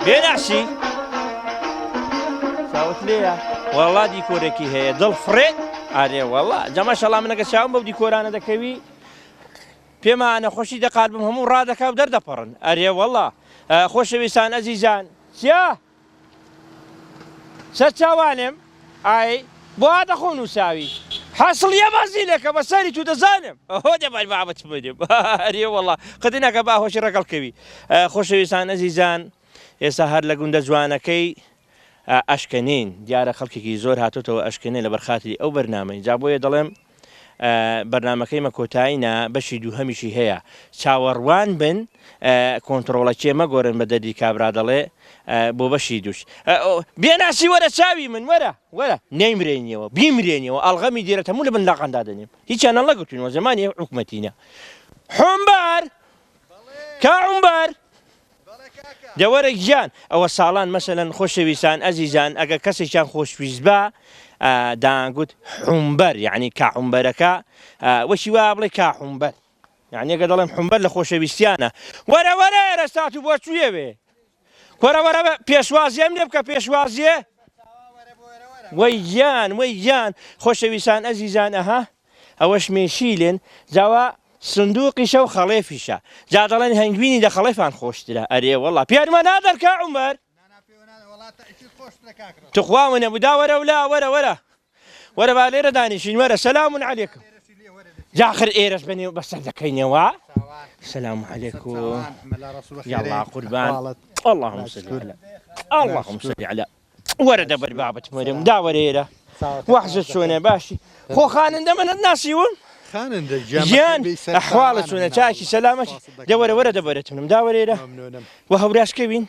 بێناسی چاوت لێیە وەڵا دیکۆرێکی هەیە دڵ فڕێ ئارێ وەڵا جەمە شەڵا منەکە چاوم بەو دیکۆرانە دەکەوی پێمانە خۆشی دەقات بم هەموو ڕادەکا و دەردەپەڕن ئەرێ وەڵا خۆشەویستان ئەزیزان چیا سەر چاوانم ئای بۆ هاتە خۆ نووساوی حەسڵیە بەزیلەکە بە سەری تو دەزانم ئەهۆ دەبەر بابەت بدم ئەرێ وەڵا قدنەکە با هۆشی ڕەگەڵ کەوی خۆشەویستان ئەزیزان ئێستا هەر لە گوندە جوانەکەی ئەشکەنین دیارە خەڵکێکی زۆر هاتۆتەوە ئەشکەنێ لەبەر خاتری ئەو بەرنامەی جا بۆیە دەڵێم بەرنامەکەی مە کۆتایی نا بەشی دووهەمیشی هەیە چاوەڕوان بن کۆنتڕۆڵەکێ مەگۆرن بە دەردی کابرا دەڵێ بۆ بەشی دووش بێناسی وەرە چاوی من وەرە وەرە نەیمرێنیەوە بیمرێنیەوە ئەڵغەمی دێرە هەموو لە بن لاقاندا دەنێم هیچیان هەڵنەگرتوینەوە زمانی حکومەتینە حومبار کا عومبار دە وەرە گیان ئەوە ساڵان مەسەلەن خۆشەویستان ئەزیزان ئەگەر کەسێکیان خۆشویست با دەیانگوت حومبەر یعنی کا حومبەرەکە وەکی وا بڵێ کا حومبەر یعنی ئەگەر دەڵێم حومبەر لە خۆشەویستیانە وەرە وەرە ئێرە سات و بۆ چوویەوێ کۆرە وەرە پێشوازیەم لێ بکە پێشوازیە وەی گیان وەی گیان خۆشەویستان ئەزیزان ئەها ئەوەش مێشیلن جاوا سندوقیشە و خەڵێفیشە جا دەڵێن هەنگوینی لە خەڵێفان خۆشترە ئەرێ وەڵا پێنمە نادەن کا عومەر تخوا منە بودا وەرە ولا وەرە وەرە وەرە با لێرە دانیشین وەرە سەلام عەلێکم جاخر ئێرەش بەنێو بەسەر دەکەینەوە سلام علیکم یاڵا قوربان اللهم صل على اللهم صل على وەرە دەبەر بابەت مەرم دا وەرە ئێرە وەحزت چۆنە باشی خۆ خانندە منت ناسیوم خانندە گیان ئەحواڵت چۆنە چاکی سەلامەتی دە وەرە وەرە دەبەرە تونم دا وەرە ئێرە وە هەورازکەوین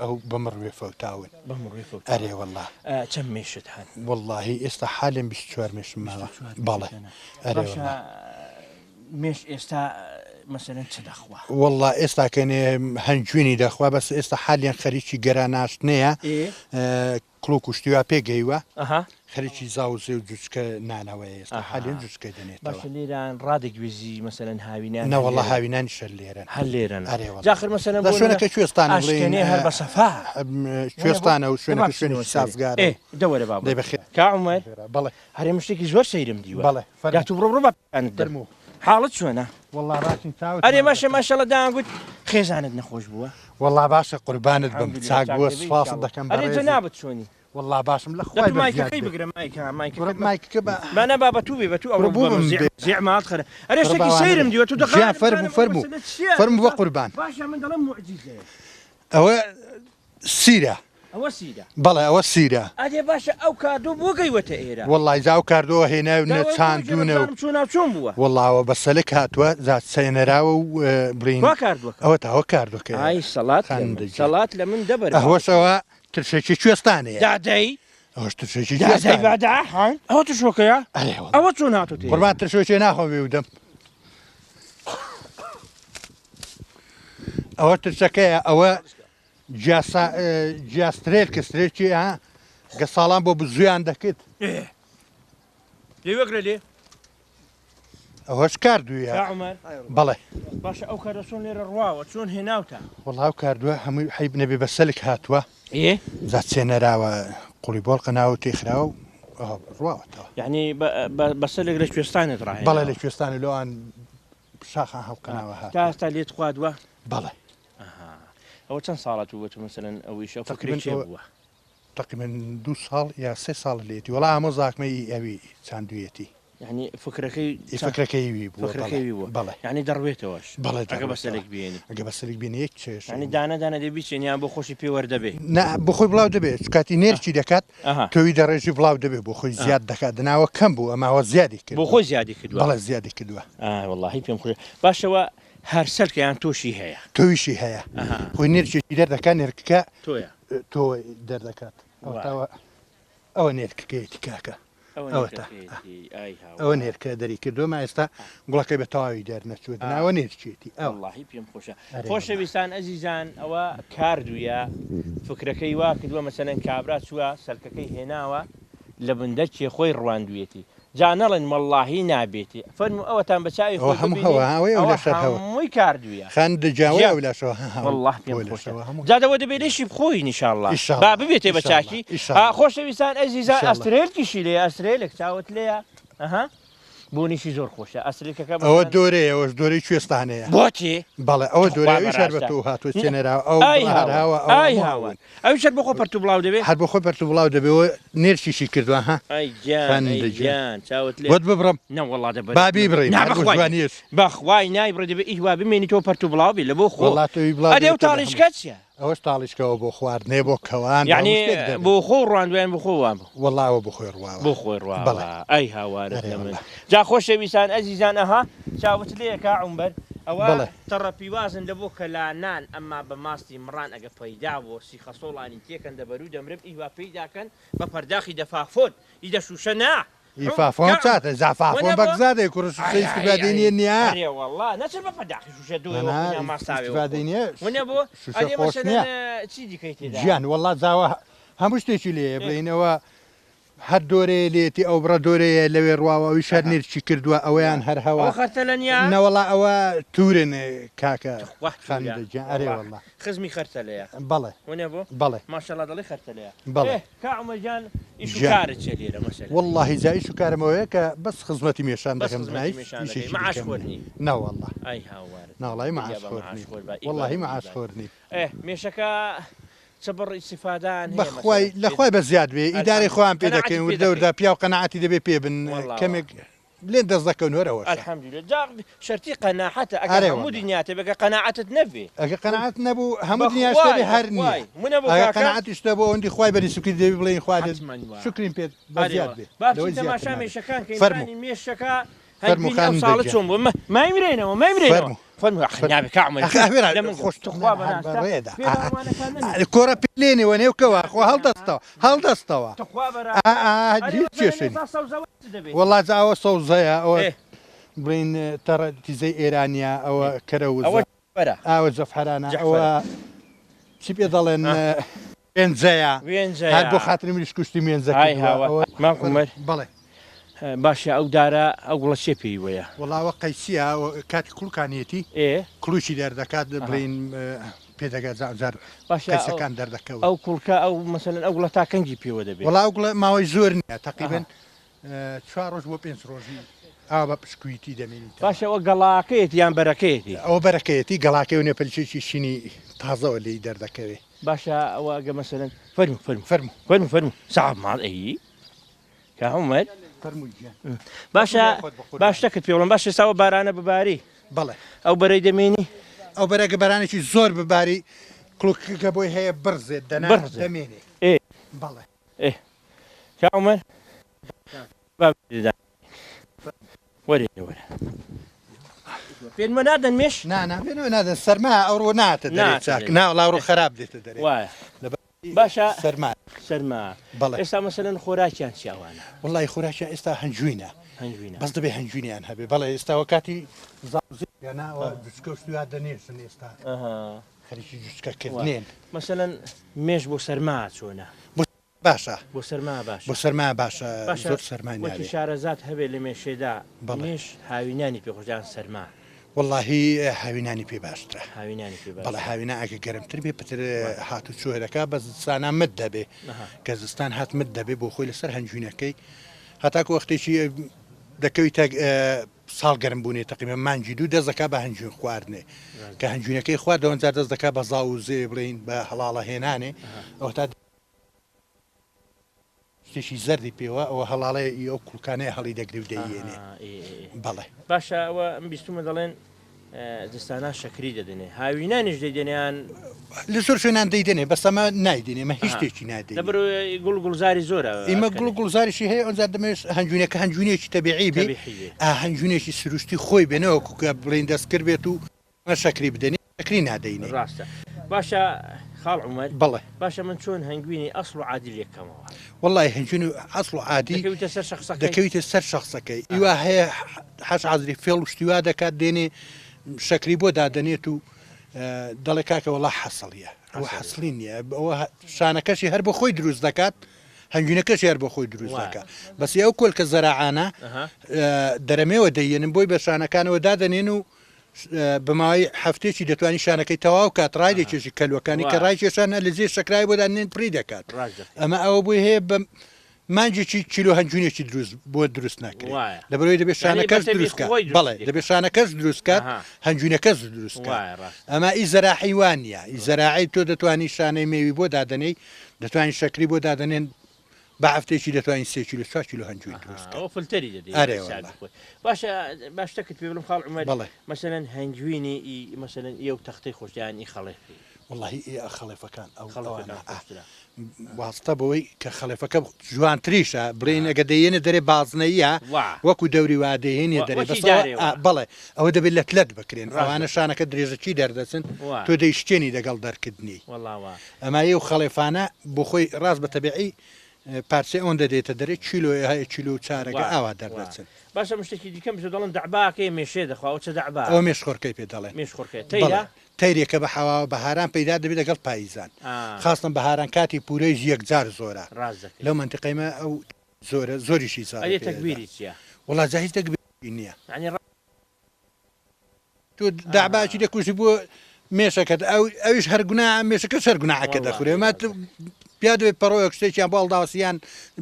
ئەو بەمڕوێ فەوتاون بەمڕوێ فەوتاون ئەرێ والله چەند مێشت هەن واللهی ئێستا حالێن 24 مێشم ماوە بەڵێ ئەرێ والله مێش ئێستا مەسەلەن چ دەخوا؟ وەڵا ئێستا کەنێ هەنجوینی دەخوا بەس ئێستا حالیان خەریکی گەرا ناشتنەیە کڵۆک و شتی وا پێ گەیوە خەریکی زاو زێ و جوچکە نانەوەیە ئێستا حالیان جوچکەی دەنێتەوە. باشە لێران ڕادەگوێزی مەسەلەن هاوینان نە وەڵا هاوینانیش هەر لێرەن. هەر لێرەن. ئەرێ وەڵا. جا ئاخر مەسەلەن بۆ شوێنەکە کوێستانە بڵێین ئاشکەنێ هەر بە سەفا. کوێستانە و شوێنەکە شوێنێکی سازگارە. ئێ دە وەرە بابە. دەی بەخێر. کا عومەر. بەڵێ. ئەرێ من شتێکی زۆر سەیرم دیوە. بەڵێ فەرموو. داتوو بڕۆ بڕۆ با پێیانت دەم. فەرموو. حاڵت چۆنە؟ وەڵا باشین چاوت ئەرێ ماچ باشە دەکەم. ماشەڵا دەیانگوت خێزانت نەخۆش بووە؟ وەڵا باشە قوربانت بم الحمدللە چاک چاک بووە دەبی سوپاست ئینشاڵڵا. دەکەم ئەرێ بەڕێزی. جەنابت چۆنی؟ وەڵا باشم لە دە خوای تو بەزیاد مایکەکەی بێ. بگرە مایکە مایکەکەت کوڕە بە مایکەکە بە با نا با بە تو بێ بە تو کوڕە ئەوڕۆ بوو بە بم زیع بێ. زیع ماڵت خەرە. ئەرێ کوڕە شتێکی باوانە سەیرم بێ. دیوە تو گیان دەخانم فەرموو بزانم ئەو فەرموو مەسەلە چییە؟ فەرموو بە قوربان. باشە من دەڵێم موعجیزەیە. ئەوە سیرە. ئەوە سیرە. بەڵێ ئەوە سیرە. ئەرێ باشە ئەو کاردۆ بۆ گەیوەتە ئێرە؟ وەڵای جا ئەو کاردۆ هێناونە داوای بۆ چاندونە و بزانم چۆنا چۆن بووە. وەڵا ئەوە بە سەلک هاتووە جا چێنراوە و بڵێین کوا کاردوەکە؟ ئەوە تا ئەوە کاردۆکەیە. ئای سەڵات لە من خانم گیان. سەڵات لە من دەبەر ئەوەش ئەوە ترشێکی کوێستانەیە. دادەی ئەوەش ترشێکی دادەی کوێستانە. بادا ها ئەوە ترشۆکەیە؟ ئەرێ وەڵا. ئەوە چۆن هاتۆتە ئێرە؟ قوربان ترشۆکێ ناخۆم بێ ودەم. ئەوە ترشەکەیە ئەوە گیا سترێلکە سترێلکی ها گە ساڵان بۆ بزویان دەکرد. ئێ لێ وەگرە لێ. ئەوەش کاردوویە. کا عومەر. بەڵێ. باشە ئەو کاردوە چۆن لێرە ڕواوە چۆن هێناوتە؟ وەڵا ئەو کاردووە هەمووی حەیب نەبێ بە سەلک هاتووە. ئێ. جا چێنەراوە قوڵی بۆڵقە ناوە تێخراوە و. ڕواوەتەوە. یەعنی بە سەلێک لە کوێستانت ڕاهێناوە؟ بەڵێ لە کوێستانی لۆوان شاخان هەڵقەناوە هاتووە. تا ئێستا لێت خواردوە؟ بەڵێ. ئەها ئەوە چەند ساڵە تو بۆ تو مەسەلەن ئەو ئیشە ئەو فکرەی تەقریبەن کێ ئەوە بووە؟ تەقریبەن دوو ساڵ یا سێ ساڵ لێتی وەڵا ئامۆزاکمە ئی ئەوی چاندوویەتی. یەعنی فکرەکەی ئی فکرەکەی وی بووە بەڵێ فکرەکەی وی بووە بەڵێ. یەعنی دەڕوێتەوەش بەڵێ ئەگە دەڕوێتەوە بەسەلێک بێنی. ئەگە بەسەلێک بێنی یەک کێشەی یەعنی نییە. دانە دانە دێ بیچێنی یان بۆ خۆشی پێ وەردەبێ؟ نا بۆ خۆی بڵاو دەبێ کاتی نێرکی دەکات ئەها. تۆوی دەڕێژی بڵاو دەبێ بۆ خۆی زیاد دەکات دەناوە کەم بوو ئەماوە زیادی بۆ کردووە. خۆی زیادی کردووە. بەڵێ زیادی کردووە. ئای وەڵاهی پێم خۆشە باشەوە هەر سەلکە یان تۆشی هەیە؟ تۆویشی هەیە ئەها. خۆی نێرکێکی دەردەکات نێرکەکە تۆیە. تۆ دەردەکات وا. ئەوەتاوە ئەوە نێرکەکەیەتی کاکە. ئەوە ئەوەتا نێرکەکەیەتی ئای ئەوە هاوار. نێرکە دەری کردووە ما ئێستا گوڵەکەی بە تەواوی دەرنەچووە دەناوە نێرکێتی ئەوە. وەڵاهی پێم خۆشە. ئەرێ وەڵا. خۆشەویستان ئەزیزان ئەوە کاردوویە فکرەکەی وا کردووە مەسەلەن کابرا چووە سەلکەکەی هێناوە لە بن دەرکێ خۆی ڕواندویەتی جا نەڵێن وەڵاهی نابێتێ فەرموو ئەوەتان بە چاوی ئەوە خۆی هەموو ببینین هەوە ئەوەی ئەوە ئەولاشەر هەوە. هەمووی کاردوویە خان دەجا ئەوەی جیا ئەولاشەوە هە هەموو وەڵڵاه پێم ئەوەی خۆشە لاشەوە هەموو. جا دەوە دەبێ لێشی بخۆین ئیشاڵڵا با ئیشاڵڵا ببێتێ بە ئیشاڵڵا چاکی ها ئیشاڵڵا خۆشەویستان ئەزیزان ئیشاڵڵا. ئەسترێلکیشی لێیە ئەسترێلک چاوت لێیە ئەها بۆنیشی زۆر خۆشە ئەسترێلکەکە ئەوە مەسەلەن دۆرەیە ئەوەش دۆرەی کوێستانەیە. بۆچی؟ بەڵێ ئەوە توخوا دۆرەیە ئەویش هەر بە بەڕاستە تۆو هاتووە چێنراوە ئەو ئای بڕە هەر هاوار هەوە ئەو ئای هەموو هاوار هەون. ئەویش هەر بۆ خۆ پەرتوو بڵاو دەبێ؟ هەر بۆ خۆی پەرتوو بڵاو دەبێ و نێرکیشی کردووە ها ئای گیان خان ئەی دەگیان گیان چاوت لێ بۆت ببڕم نەوەڵا دەبەرت با من بیبڕین نا هەر بۆ بەخوای جوانیش. بەخوای نایبڕی دەبێ ئی وا بمێنی تۆ پەرتوو بڵاو بی لە بۆ خۆ وەڵا تۆوی بڵاو ئەدێ ئەو دەبێتەوە لە هەموو تاڵیشکە چیە؟ ئەوەش تاڵیشکەوە بۆ خواردنێ بۆ کەوان بۆ یەعنی هەموو شتێک دەبێ. بۆ خۆو ڕواندوە یان بۆ خۆ وان بوو؟ وەڵا ئەوە بۆ خۆی ڕواوە. بۆ خۆی بەڵێ. ڕواوە ئەی هاوارت ئەرێ لە من وەڵا. جا خۆشەویستان ئەزیزان ئەها چاوت لێیە کا عومەر ئەوە بەڵێ. تەڕە پیوازن لە بۆ کەلانان ئەما بە ماستی مڕان ئەگە پەیدا بۆ سیخەسۆڵانی تێکەن دەبەرو دەمرم ئیوا پێی داکەن بە پەرداخی دەفافۆن ئی دە شوشە نا ئی عوم فافۆن کا عوم چاتە جا وە فافۆن نەبۆ بەگزادەی کوڕ شوشە ئای ئای ئیستیفادەی ئای نیە نیە. ئەرێ وەڵا نەچن بە پەرداخی شوشە دۆیەوە نا خۆن یا ماستاوێ وە ئیستیفادەی خۆن نیە وە نەبۆ شوشە ئەرێ خۆش مەسەلەن نیە. چی دیکەی تێدایە؟ گیان وەڵا جاوە هەموو شتێکی لێیە ئێ. بڵێین ئەوە هەر دۆرەیە لێتی ئەو بڕە دۆرەیە لەوێ ڕواوە ئەویش هەر ئەها. نێرکی کردووە ئەوەیان هەر هەوە. ئەوە خەرتەلە نیە؟ نەوەڵا ئەوە تورن کاکە تخوا تورە خانم گیان ئەرێ وەڵا وەڵا. خزمی خەرتەلەیە. بەڵێ ونە بۆ؟ بەڵێ. ماشەڵا دەڵێی خەرتەلەیە. بەڵێ. ئێ کا عومەر گیان ئیش و گیان. کارت چیە لێرە مەسەلەن؟ وەڵاهی جا ئیش و کارم ئەوەیە کە بەس خزمەتی مێشان بەس دەکەم خزمەتی هیچ مێشان دەکەی ئیشێکی مەعاش دیکەم خۆر نیە. نی؟ نەوەڵا. ئای هاوارت نەوەڵاهی دنیا مەعاش بە خۆر مەعاش نیم. خۆر با ئی با وەڵاهی بمری مەعاش بای. خۆر نیم. ئێ مێشەکە چ بڕ ئیستیفادان هەیە بەخوای مەسەلەن؟ لە خوای بە زیاد بێ ئیدارەی الحمد خۆیان پێ قەناعەتی دەکەین پێ وردە دەکەی. وردە پیاو قەناعەتی دەبێ پێ بن وەڵا وا. کەمێک لێت دەست دەکەون هەر ئەوەشە. الحمدللە جا شەرتی قەناعەتە ئەگەر ئەرێ هەموو وەڵا. دنیاتە بێ گەر قەناعەتت نەبێ. ئەگەر قەناعەت نەبوو هەموو دنیاشت هەبێ بەخوای هەر نییە. بەخوای منە بۆ ئەگەر کاکە. قەناعەتیشت هەبوو ئەوەندی خوای بەری سوکری دەبی بڵێین خوا لێت حەتمەن وا. شوکرین پێت بە ئەرێ زیاد وەڵا. بێ با لەوەی بچین زیاتر تەماشا نابێ. مێشەکان کەین فەرموو. بزانین مێشەکە فەرموو هەنگوینی ئەو خانم ساڵە دەگیان. چۆن بووە مایمرێنەوە مایمرێنەوە. فەرموو. فەرموو ئەخ نابێ کا عومەر ئەخ ئەوێرا لە من خۆش توخوا هەر بەناستە بەڕێدا. پێ باوانەکان نەنووسە. کۆرە پێ لێنێوە نێوکەوە خۆ هەڵدەستەوە هەڵدەستەوە. توخوا بەرا ئا ئا ئەرێ هیچ مەسەلەن کێشەی نیە. ئێستا سەوزەوات چ دەبێ؟ وەڵا جا ئەوە سەوزەیە ئەوە ئێ. بڵێین تەڕە تیزەی ئێرانیە ئەوە کەرەوزە. ئەوە جەعفەرە. ئاوە جەفحەرانە جەعفەرە. ئەوە چی پێ دەڵێن ئا. وێنجەیە. وێنجەیە. هەر بۆ خاتری منیش کوشتیم وێنجە ئای کردووە هاوار. ئەوە مام عومەر. بەڵێ. باشە ئەو دارە ئەو گوڵە چێ پێی وەیە؟ وەڵا ئەوە قەیسیە ئەوە کاتی کوڵکانیەتی ئێ. کوڵوکی دەردەکات ئەها. بڵێین پێدەگات جار جار باشە قەیسەکان دەردەکەون. ئەو کوڵکە ئەو مەسەلەن ئەو گوڵە تا کەنگی پێوە دەبێ؟ وەڵا ئەو گوڵە ماوەی زۆر نیە ئەها. تەقریبەن چوار ڕۆژ بۆ پێنج ڕۆژی ئاوا بە پشکویتی دەمێنیتەوە. باشە ئەوە گەڵاکەیەتی یان بەرەکەیەتی؟ ئەوە بەرەکەیەتی گەڵاکەی و نێپەلکێکی شینی تازەوە لێی دەردەکەوێ. باشە ئەوە ئەگە مەسەلەن فەرموو فەرموو فەرموو. فەرموو فەرموو سەعب ماڵ ئەی کا عومەر. فەرموو گیان. باشە فەرموو خۆت بە قوربان. با شتەکت پێ بڵێم باشە ئێستا ئەوە بارانە بباری بەڵێ. ئەو بەرەی دەمێنی؟ ئەو بەرە گە بارانێکی زۆر بباری کڵوکەکە بۆی هەیە بڕزێت دەنا بڕزێت. دەمێنێ. ئێ. بەڵێ. ئێ کا عومەر با بدان. وەرە وەرە. پێنمە نادەن مێش؟ نا نا پێنمە نادەن سەرما ئەوڕۆ ناتە دەرێ چاک. نا وەڵا ئەوڕۆ خەراپ دێتە دەرێ. وایە. لەبەر باشە سەرما. سەرما. بەڵێ. ئێستا مەسەلەن خۆراکیان چیە ئەوانە؟ وەڵای خۆراکیان ئێستا هەنجوینە. هەنجوینە. بەس دەبێ هەنجوینیان هەبێ. بەڵێ ئێستا وە کاتی زاوزێ نا وە جوچکە و شتی وا دەنێژن ئێستا. ئەها. خەریکی جوچکە کردنێن. مەسەلەن مێش بۆ سەرما چۆنە؟ بۆ باشە. بۆ سەرما باشە. بۆ سەرما باشە باشە زۆر سەرما وەکی نابێ. شارەزات هەبێ لە مێشێدا بەڵێ. مێش هاوینانی پێ خۆشە یان سەرما؟ وەڵاهی هاوینانی پێ باشترە. هاوینانی پێ باشترە. بەڵێ هاوینان ئەگەر گەرمتر بێ پتر هاتوچۆ دەکا بەس زستانا مت دەبێ کە زستان هات مت دەبێ بۆ خۆی لەسەر هەنجوینەکەی هەتاکو وەختێکی دەکەویتە ساڵ گەرم بوونێ تەقریبا مانگی دوو دەست دەکا بە هەنجوین خواردنێ کە هەنجوینەکەی خوارد ئەوەنجار دەست دەکا بە زاو و زێ بڵێین بە هەڵاڵە هێنانێ ئەوەتا شتێکی زەردی پێوە ئەوە هەڵاڵەیە ئی ئەو کوڵکانەیە هەڵی دەگری و دەیێنێ بەڵێ. باشە ئەوە من بیستومە دەڵێن زستانان شەکری دەدەنێ هاوینانیش دەیدەنێ یان؟ لە زۆر شوێنان دەیدەنێ بەس ئەمە نایدەنێ ئەمە هیچ شتێکی نادەینێ. لەبەر گوڵ گوڵزاری زۆرە. ئیمە گوڵ گوڵزاریشی هەیە ئەوجا دەمەوێت هەنجوینەکە هەنجوینێکی تەبیعی بێ هەنجوینێکی سروشتی خۆی بێ نەوەکو کە بڵێین دەستکرد بێت و ئەمە شەکری بدەنێ شەکری نادەینێ. ڕاستە باشە خاڵ عومەر. بەڵێ. باشە من چۆن هەنگوینی ئەسڵ و عادی لێک کەمەوە؟ وەڵای هەنگوین و ئەسڵ و عادی دەکەویتە سەر شەخسەکەی. دەکەویتە سەر شەخسەکەی ئی وا هەیە حەش عەزری فێڵ و شتی وا دەکات دێنێ شەکری بۆ دادەنێت و دەڵێ کاکە وەڵا حەسڵیە ئەوە حەسڵی نییە ئەوە شانەکەشی هەر بۆ خۆی دروست دەکات هەنگوینەکەشی هەر بۆ خۆی دروست دەکات بەس ئەو کۆلکە زەراعانە دەرەمێوە دەیەنن بۆی بە شانەکانەوە دادەنێن و بە ماوەی هەفتەیەکی دەتوانی شانەکەی تەواو کات ڕای دەکێشی کەلوەکانی کە ڕای کێشان لە جێ شەکرای بۆ دادنێن پڕی دەکات ئەمە ئەوە بۆی هەیە بە مانگێکی کیلۆ هەنجوینێکی دروست بۆ دروست ناکرێت لەبەرەوەی دەبێت شانەکەش دروست کات بەڵێ دەبێت شانەکەش دروست کات هەنجوینەکەش دروست کات ئەمە ئی زەراعی وا نییە ئی زەراعی تۆ دەتوانی شانەی مێوی بۆ دادەنێی دەتوانی شەکری بۆ دادەنێن بە هەفتەیەکی دەتوانین سێ کیلۆ چوار کیلۆ هەنجوین دروست کەین. ئەوە فلتەری دەدەی ئەرێ حسابی وەڵا. خۆی. باشە با شتەکت پێ بڵێم خاڵ عومەر بەڵێ. مەسەلەن هەنگوینی ئی مەسەلەن ئی ئەو تەختەی خۆشترە یان ئی خەڵێفی؟ وەڵاهی ئی خەڵێفەکان ئەو خەڵێفەکان ئەوانە ئا خۆشترە. واستە بەوەی کە خەڵێفەکە جوانتریشە بڵێین ئەگەر دەیێنە دەرێ بازنەییە وا. وەکوو دەوری وا دەیهێنیە وا دەرێ وەکی بەس ئەوە دارێ ئا وا. بەڵێ ئەوە دەبێ لەت لەت بکرێن ڕاست ئەوانە دەکەی. شانەکە درێژەکی دەردەچن وا. تۆ دەیشکێنی دەگەڵ دەرکردنی. وەڵا وا. ئەما ئەو خەڵێفانە بۆ خۆی ڕاست بە تەبیعی پارچەی ئەوەندە دێتە دەرێ کیلۆ هەیە کیلۆ و چارەگە ئاوا دەردەچن. باشە من شتێکی دیکەم بزۆ دەڵێن دەعباکەی مێشێ دەخوا ئەوە چ دەعبا؟ ئەوە مێشخۆرکەی پێ دەڵێن. مێشخۆرکەیە تەیرە؟ بەڵێ تەیرێکە بە حەواوە بەهاران پەیدا دەبێت لەگەڵ پاییزان خاستەن بەهاران کاتی پورەیش یەکجار زۆرە ڕاست دەکەی. لەو مەنتیقەی مە ئەو زۆرە زۆریشی زارە ئەرێ پێ دەدا. تەگبیری چیە؟ وەڵا جا هیچ تەگبیری نیە. یانی تۆ دەعباکی دەکوژی بۆ مێشەکەت ئەو ئەویش هەر گوناحە مێشەکەش هەر گوناحەکە دەخورێ ما پیا دەبێت پەڕۆیەک شتێکیان بۆ هەڵداوەسیان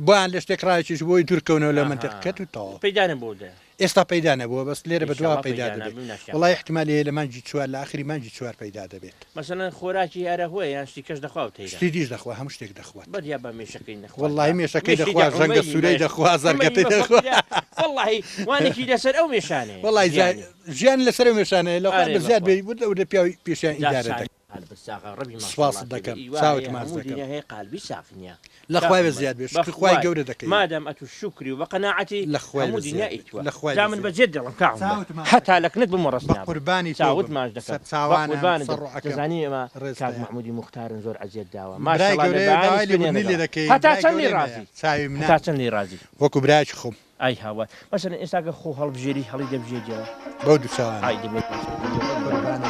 بۆیان لە شتێک ڕایکێش بۆی دوورکەونەوە لە مەنتیقەکەت و تەواو. پەیدا نەبووە دە. ئێستا پەیدا نەبووە بەس لێرە بەدواوە ئینشاڵڵا پەیدا پەیدا دەبێت نابی و ناشیان وەڵای بکەن. ئیحتیمالی هەیە لە مانگی چوار لە ئاخری مانگی چوار پەیدا دەبێت. مەسەلەن خۆراکی هەرە هۆیە یان شتی کەش دەخوا و تەیرە؟ شتی دیش دەخوا هەموو شتێک دەخوات. بەدیا بە مێشەکەی نەخوات وەڵاهی با مێشەکەی مێشی دەخوا دە ژەنگە عومەری سوورەی مێش دەخوا عومەری زەرگەتەی مە دەخوا. فەقیرە وەڵاهی وانێکی لەسەر ئەو مێشانەیە وەڵاهی جا ژیانی. ژیان لەسەر ئەو مێشانەیە لە خوا ئەرێ بە زیاد بەخوا. بێ وردە وردە پیاوی پێشیان جا ئیدارە سامی دەکا. قالبت ساغە ڕەبی سپاست ماشاءاللە پێ بێ دەکەم ئی وا چاوت هەیە ماچ هەموو دەکەم. دنیا هەیە قالبی ساغ نییە لە کاک خوای بە عومەر زیاد بێ شوکری خوای بەخوای گەورە دەکەین. مادام ئەتوو شوکری و بە قەناعەتی لە خوای هەموو بە دنیا زیاد بێ ئیتوە لە خوای جا بە من زیاد بە جێت دێڵم کاک عومەر چاوت ماچ هەتا دەکەم. لە کنت بم وەڕس بە نابم قوربانی تۆ چاوت بم ماچ دەکەم سەر بە چاوانم قوربانت سەر بم ڕوعەکەم دەزانی ئێمە ڕێزت کاک هەیە. مەحمودی موختارن زۆر ئەزیەت داوە برای ماشەڵا لە گەورەیە بەیانی داوای سپێنێ لێبوردنی لێ لەگەڵا دەکەین هەتا برای چەند لێی گەورەیە ڕازی چاوی منە هەتا چەند لێی ڕازی وەکو برایەکی خۆم. ئای هاوار مەسەلەن ئێستا گەر خۆ هەڵبژێری هەڵی دەبژێریەوە بەو دوو چاوانە. ئای دەبێت قوربانت بم بە قوربانت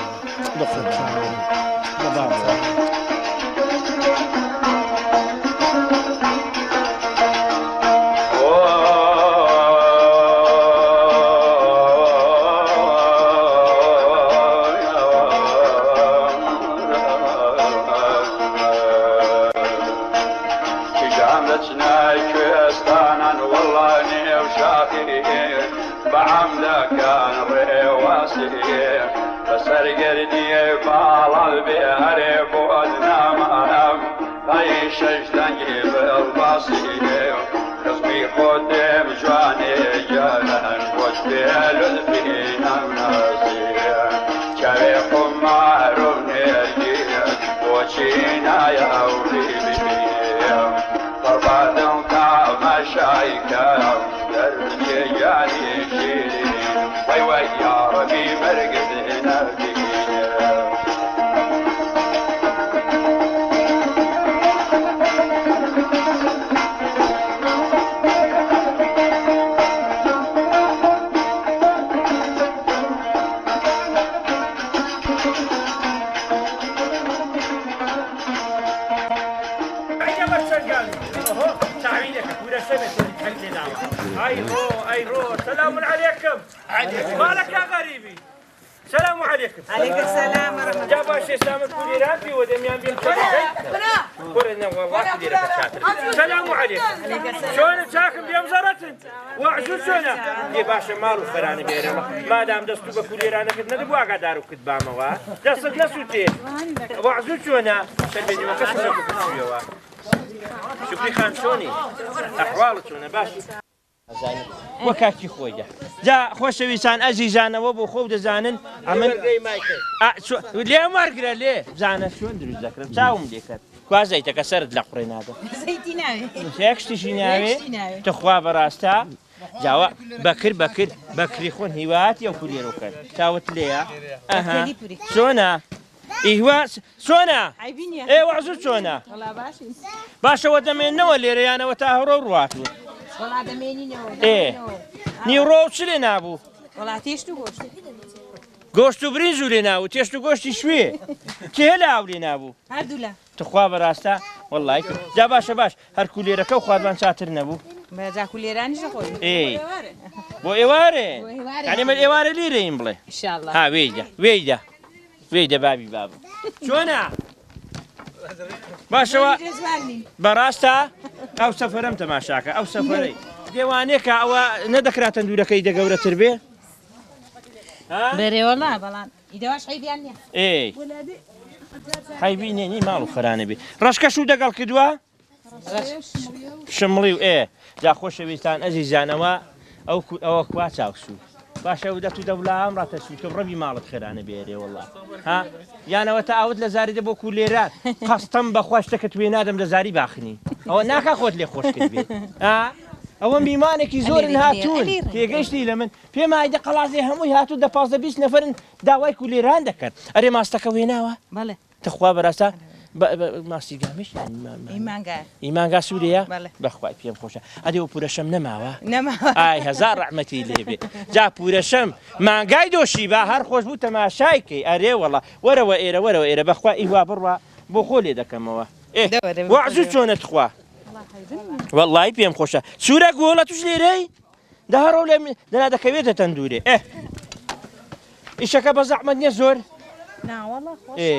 سەرچاوانم بە باوەڕ. سەرچاوانم. کیژان دەچنە کوێستانان وەڵا نێو شاخی بە عەمدەکان ڕێواسی بەسەر گردی باڵال بێ هەرێ بۆت نامانم ئەی شەش دەنگی بڵباسی خزمی خۆت دێم جوانێ گیانن بۆت بێ لوتفی نەمناسی چاوێ خومار و نێرگیت بۆچی نایە و بیبینیم بەڕبادم تامەشای کەم دەردی گیانی شیرین وەی وەی یاڕەبی مەرگت نەبینم. سلام علیکم. علیکم سلام ورحمة جا باش ئێستا من کولێران پێوە دەمیان بێم کورە نەوەڵا کولێرەکە چاتر. سلام علیکم. چۆنە چاکم بێم زەڕەتن وەعزو چۆنە؟ دێ باشە ماڵ و خەرانە بێرەوە مادام دەست و بە کولێرانەکەت نەدەبوو ئاگادار و کرد بامەوە دەستت نەسووتێ. وەعزو چۆنە؟ سەربێنیوەکە شوێوە. شوکری خان چۆنی؟ ئەحواڵت چۆنە؟ باش وە کاکی خۆیدا. جا خۆشەویستان ئەزیزانەوە بۆ خۆو دەزانن ئەمن لێم وەرگرە لێ بزانە چۆن دروست دەکرم چاوم لێکەر کوا زەیتەکە سەرت لە قوڕێ نادەم زەیتی ناوێ یەک شتیشی ناوێ تخوا بەڕاستە جاوە بەکر بەکر بەکری خۆن هیواتی ئەو کولێرۆ کەن چاوت لێیە ئەها چۆنە ئیهوا چۆنە ئێ وەعزو چۆنە باشەوە دەمێنەوە لێرە یانەوە تا هەڕۆ ڕواتوو ئێ نیوڕۆ چ لێ نابوو گۆشت و برنج و لێ ناوو تێشت و گۆشتی شوێ کێ لاو لێ نابوو تخوا بەڕاستە وەڵای جا باشە باش هەر کولێرەکە و خواردمان چاتر نەبوو جا کولێرانیش دەخۆین ئێ بۆ ئێوارێ یعنی من ئێوارە لیرەیم بڵێ ها وێیدە وێیدە وێیدە بابی بابم چۆنە باشەوە بەڕاستە ئەو سەفەرەم تەماشاکە ئەو سەفەرەی دێوانێکە ئەوە نەدەکرا تەندورەکەی دە گەورەتر بێ بەرێ وەڵا بەڵام ئیدەواش حەیبیان نییە ئێ حەیبی نییە نی ماڵ و خەرانە بێ ڕەشکەش و دەگەڵ کردووە شمڵی و ئێ جا خۆشەویستان ئەزیزانەوە ئەو ئەوە کوا چاوسوو باشە و دەتو دەولام ڕاتەسوی تۆ ڕەبی ماڵت خێرانە بێرێ وەڵا ها یانەوە تا ئاوت لە زاری دە بۆ کولێران قەستەم بەخوا شتەکەت وێ نادەم لە زاری باخنی ئەوە ناکا خۆت لێ خۆش کرد بێ ئەوە میمانێکی زۆرن هاتوون تێگەیشتی لە من پێم ئایدە قەڵازێ هەمووی هاتوو دە 15 20 نەفرن داوای کولێران دەکەن ئەرێ ماستەکە وێناوە بەڵێ تخوا بەراستە ماسی گامیش ئیمانگا ئیمانگا سوورەیە بەخوای پێم خۆشە ئەدێ و پورەشەم نەماوە ئای هەزار ڕەحمەتی لێبێ جا پورەشەم مانگای دۆشی با هەر خۆش بوو تەماشای کەی ئەرێ وەڵا وەرەوە ئێرە وەرەوە ئێرە بەخوا ئیوا بڕوا بۆ خۆ لێ دەکەمەوە ئێ وەعزو چۆنە تخوا وەڵی پێم خۆشە سوورە گۆڵە توش لێرەی دەهڕۆ لێ دەنا دەکەوێتە تەندورێ ئێ ئیشەکە بە زەحمەت نییە زۆر ئێ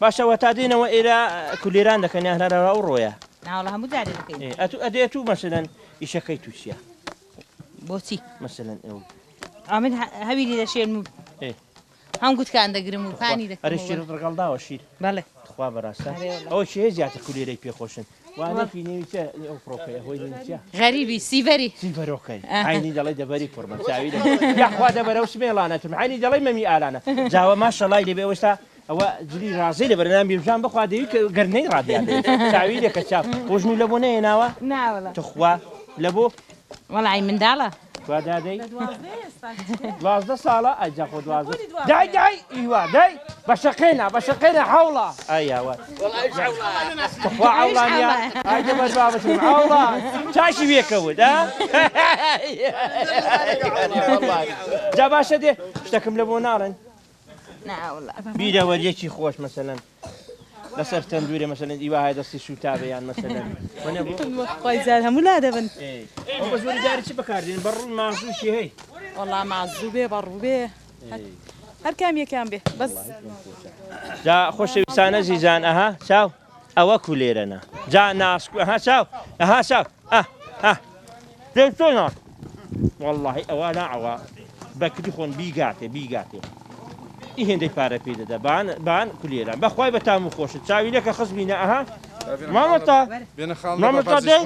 باشە وە تا دێنەوە ئێرە کولێران دەکەن یان هەر ئەو ڕۆیە ناوەڵا هەموو جارێ دەکەین ئەتو ئەدێ تو مەسەلەن ئیشەکەی تو چییە بۆچی مەسەلەن ئەو ئەمن هەویری دەشێنم و هەم گوتکان دەگرم و پانی دەکەم ئەرێ شیرت ڕگەڵ داوە شیر بەڵێ تخوا بەڕاستە ئەوە شێ زیاتر کولێرەی پێخۆشن وانێکی نێوی چە ئەو پرۆکەیە هۆی نێوی چە غەریبی سیڤەری سیڤەرۆکەی عینی دەڵێ دەبەری کوڕمە چاوی لە یاخوا دەبەرە و سمێڵانە تم عینی دەڵێ مەمی ئالانە جاوە ماشەڵای لێ بێ ئەوستا ئەوە جلی ڕازی لە بەرنام بیرژان بخوا دەوی کە گەرنەی ڕادیان چاوی لێکە چاو ڕۆژنی لە بۆ نەهێناوە ناوەڵا تخوا لە بۆ وەڵی منداڵە کوا دادەی 12 ساڵە ئەی جا خۆ 12 دای دای ئیوا دای بە شەقێنا بە شەقێنا حەوڵا ئەی ئەوە تخوا عەوڵا نییە ئای دەبەر بابەتم عەوڵا چاشی وێکەوت ئا جا باشە دێ شتەکم لە بۆ ناڵێن بیرەوەریەکی خۆش مەسەلەن لەسەر تەندورێ مەسەلەن ئیوا هەیە دەستی سووتابێ یان مەسەلەن خۆی جار هەموو لا دەبن بە زۆری جاری چی بەکاردێن بە ڕوو مازوو چی هەی وەڵا مازوو بێ بە ڕوو بێ هەر کام یەکان بێ بەس جا خۆشەویستانە زیزان ئەها چاو ئەوە کولێرەنە جا ناسک ئەها چاو ئەها چاو ئە ئە چۆنە واللهی ئەوە ناعەوە بەکری خۆن بیگاتێ بیگاتێ ئی هێندەی پارە پێ دەدا بان بان کولێران بەخوای بە تام و خۆشت چاوی لەکە خزمینە ئەها مامۆستا مامۆستا دێ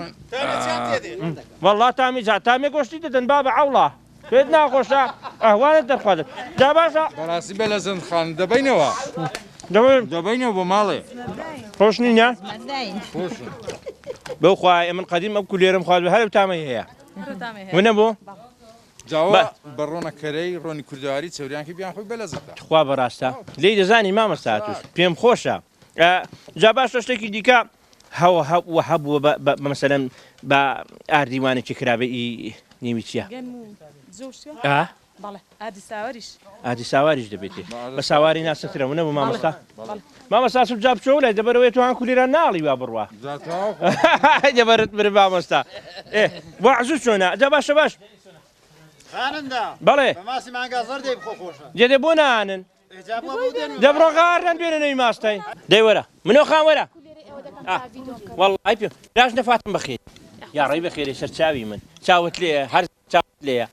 والله تامی جا تامێ گۆشتی دەدەن بابە عەوڵا پێت ناخۆشە ئەهوانت دەرخوادن جا باشە بەڕاستی بە لە زەندخان دەبینەوە دەبینەوە بۆ ماڵێ خۆش نینە بەو خوای من قەدیم ئەو کولێرم خوارد هەر تامەی هەیە ونە بۆ جاوە بە ڕۆنە کەرەی ڕۆنی کوردەواری چەوریانکی بیان خۆی بەلەزەتە تخوا بەڕاستە لێی دەزانی مامۆستا توش پێم خۆشە جا باشە شتێکی دیکە هەوە هەبووە هەبووە بە مەسەلەن بە ئاردیوانێکی کرابێ ئی نێوی چییە؟ بەڵێ ئاردی ساواریش. ئاردی ساواریش دەبێتێ بە ساواری ناسکترە ونە بوو مامۆستا مامۆستا سوب جا بچۆ لای دەبەرەوەی تۆ هان کولیران ناڵی وا بڕوا دەبەرت بر مامۆستا ئێ وەعزو چۆنە جا باشە باش. خانندا بەڵێ بە ماسی مانگا زەردەی بخۆ خۆشە. جێ دێ بۆ نانن دە بڕۆ غارن بێنە نەوی ماستای دەی وەرە منۆ خان وەرە وەڵی پێ راش نەفاتم بەخێر یا ڕێی بەخێرێ سەر چاوی من چاوت لێ هەر چاوت لێیە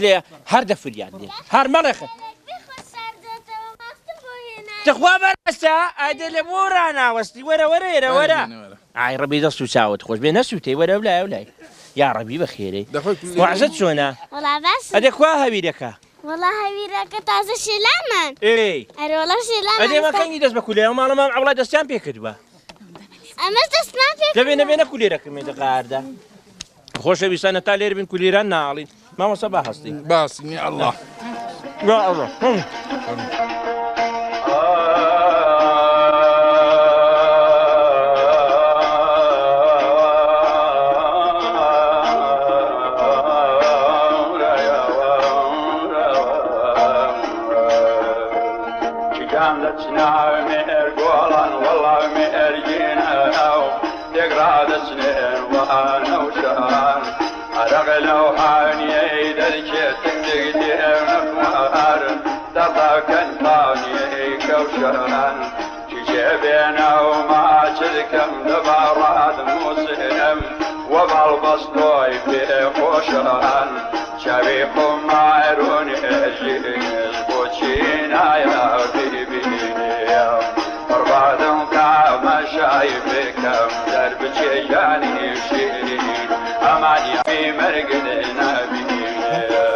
لێ هەر دەفریاد لێ هەر مەڵێخە تخوا بەرەسە ئایدە لە بۆ ڕاناوەستی وەرە وەرە ئێرە وەرە ئای ڕەبی دەست و چاوت خۆش بێ نەسووتەی وەرە لای و لای یا ڕەبی بەخێرەی وعزت چۆنە ئەدێ کوا هەویرەکە وەڵا هەویرەکە تازە شێلامان ئێ ئەرێ وەڵا شێلامان ئەدێ مە کەنگی دەست بە کولێ ماڵە مام عەوڵا دەستیان پێ کردووە ئەمەش دەستمان پێ دەبێ نەبێ نە کولێرەکەم ێ دەقاردا خۆشەویستانە تا لێر بین کولیران ناڵین مامۆستا با هەستی باسی الله یا الله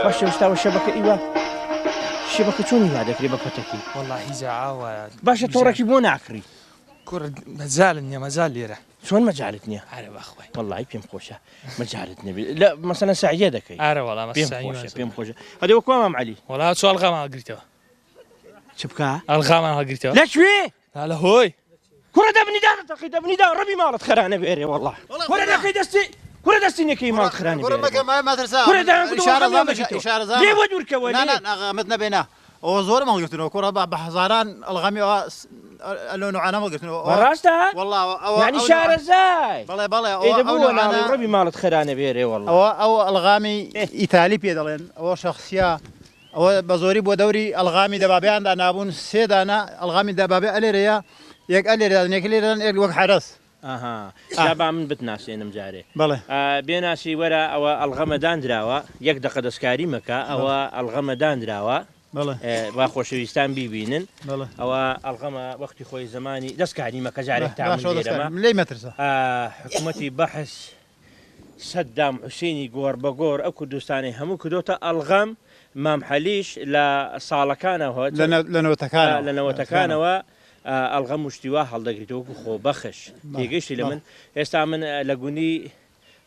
باشە وستاوە شەبەکە ئیوە شەبەکە چۆنی وا دەکرێ بە پەتەکی وەڵاهی جا ئاوایە باشە تۆڕێکی بۆ ناکڕی کوڕ مەجالت نییە مەجال لێرە چۆن مەجالت نییە ئارە بەخوای وەڵی پێم خۆشە مەجالت نەبێت لە مەسەلەن سەعیە دەکەی ئارە وەڵا پێم خۆشە پێم خۆشە ئەدێ وەکوا مام عەلی وەڵا چۆ ئەڵغامان هەڵگریتەوە چ بکا ئەڵغامان هەڵگریتەوە لە کوێ لە هۆی کوڕە دەبنی دا دەتەقی دەبنی دا ڕەبی ماڵت خەرانە بێرێ وەڵا کوڕە دەکەی دەستی کوڕە دەستی نەکەی ماڵت خرانە بێرێ کوڕە دایان لێ وە دوورکەوە نا نا ئەغەمت نەبێ نا ئەوە زۆرم هەڵگرتنەوە کوڕە بە هەزاران ئەڵغەمی ئەوە ئەلۆ نوعانەم هەڵگرتنەوە ڕاستە وەڵا ئەوە یعنی شارەزای بەڵێ بەڵێ ئەوە دەبوو ناڵێ ڕەبی ماڵت خەرانە بێرێ وەڵا ئەوە ئەو ئەڵغامی ئیتالی پێ دەڵێن ئەوە شەخسیە ئەوە بە زۆری بۆ دەوری ئەڵغامی دەبابەیان دانابوون سێ دانە ئەڵغامی دەبابێ ئەلێرەیە یەک ئەلێرە یەک لێرە یەک وەک حەرەس. ئەها جا با من بتناسێنم جارێ. بەڵێ. بێناسی وەرە ئەوە ئەڵغەمە داندراوە یەک دەقە دەستکاری مەکە ئەوە ئەڵغەمە داندراوە بەڵێ. با خۆشەویستان بیبینن بەڵێ. ئەوە ئەڵغەمە وەختی خۆی زەمانی دەستکاری مەکە جارێک تا من باشە لێرەمە. دەستکاری لێی مەترسە. حکومەتی بەحس سەدام حوسێنی گۆڕ بە گۆڕ ئەو کوردستانەی هەموو کردۆتە ئەڵغەم، مام حەلیش لە ساڵەکانەوه لە نەوەتەکانەوە لە نەوەتەکانەوە ئەڵغەم و شتی وا هەڵدەگریتەوە وەکو خۆبەخش تێگەیشتی لە من ئێستا من لە گوندی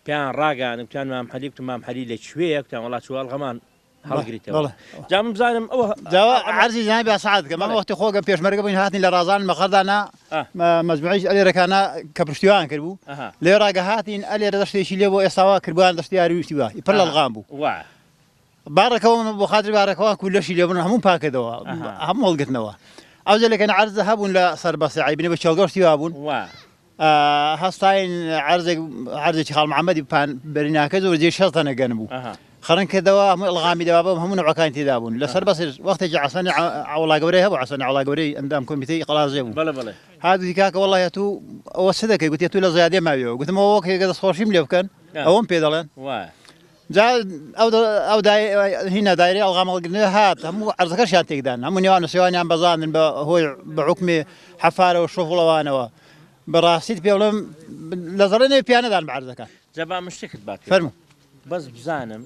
پێیان ڕاگەیاندم کوتیان مام حەلی کوتم مام حەلی لە کوێیە کوتیان وەڵا چووە ئەڵغەمان هەڵگریتەوە جا من بزانم ئەوە جاوە عەرزی جنابی ئەسعد کە من وەختی خۆگە پێشمەرگە بووین هاتین لە ڕازان مەقەردانە مەجموعەی ئەلێرەکانە کە پشتیوان کرد بوو لێ ڕاگە هاتین ئەلێرە دەشتێکی لێ بۆ ئێستاوا کردبوویان دەشتی یاری وشتی وا پڕ لە لغام بوو بارەکەوە بۆ خاتری بارەکەوە کو لەشی لێ بوون هەموو پاکردەوە هەموو هەڵگرتنەوە ئەو جەلەکەن عەرزە هەبوون لە سەربەستی عیبنی بە چێڵگەشتی وا بوون هەستاین عەرزێک عەرزێکی خاڵ محەممەدی پان بەریناکە زۆر جێ شەست دەنە گەنم بوو خەرن کردەوە هەموو ئەڵغامی دەبابە هەموو نەوەکانی تێدا بوون لەسەر بەسر وەختێکی عەسەنی عەوڵا گەورەی هەبوو عەسەنی عەوڵا گەورەی ئەندام کۆمیتەی قەڵازێ بوو بەڵێ بەڵێ هات گوتی کاکە وەڵڵاهی ئەتوو ئەوە چ دەکەی گوتی ئەتوو لە زیادێ ماویەوە گوتم ئەوە وەک هێگە دەستخۆشیم لێ بکەن ئەوەم پێ دەڵێن جا ئەو ئەو دای هینا دایرەی ئەڵغام هەڵگرتنەوە هات هەموو عەرزەکەشیان تێکدان هەموو نێوان و سێوانیان بەزاندن بە هۆی بە حوکمی حەفارەوە شۆفڵەوانەوە بەڕاستیت پێ بڵێم لە زەڕێ نەوێ پیا نەدان بە عەرزەکان. جا با من شتێکت با پێ فەرموو. بەس بزانم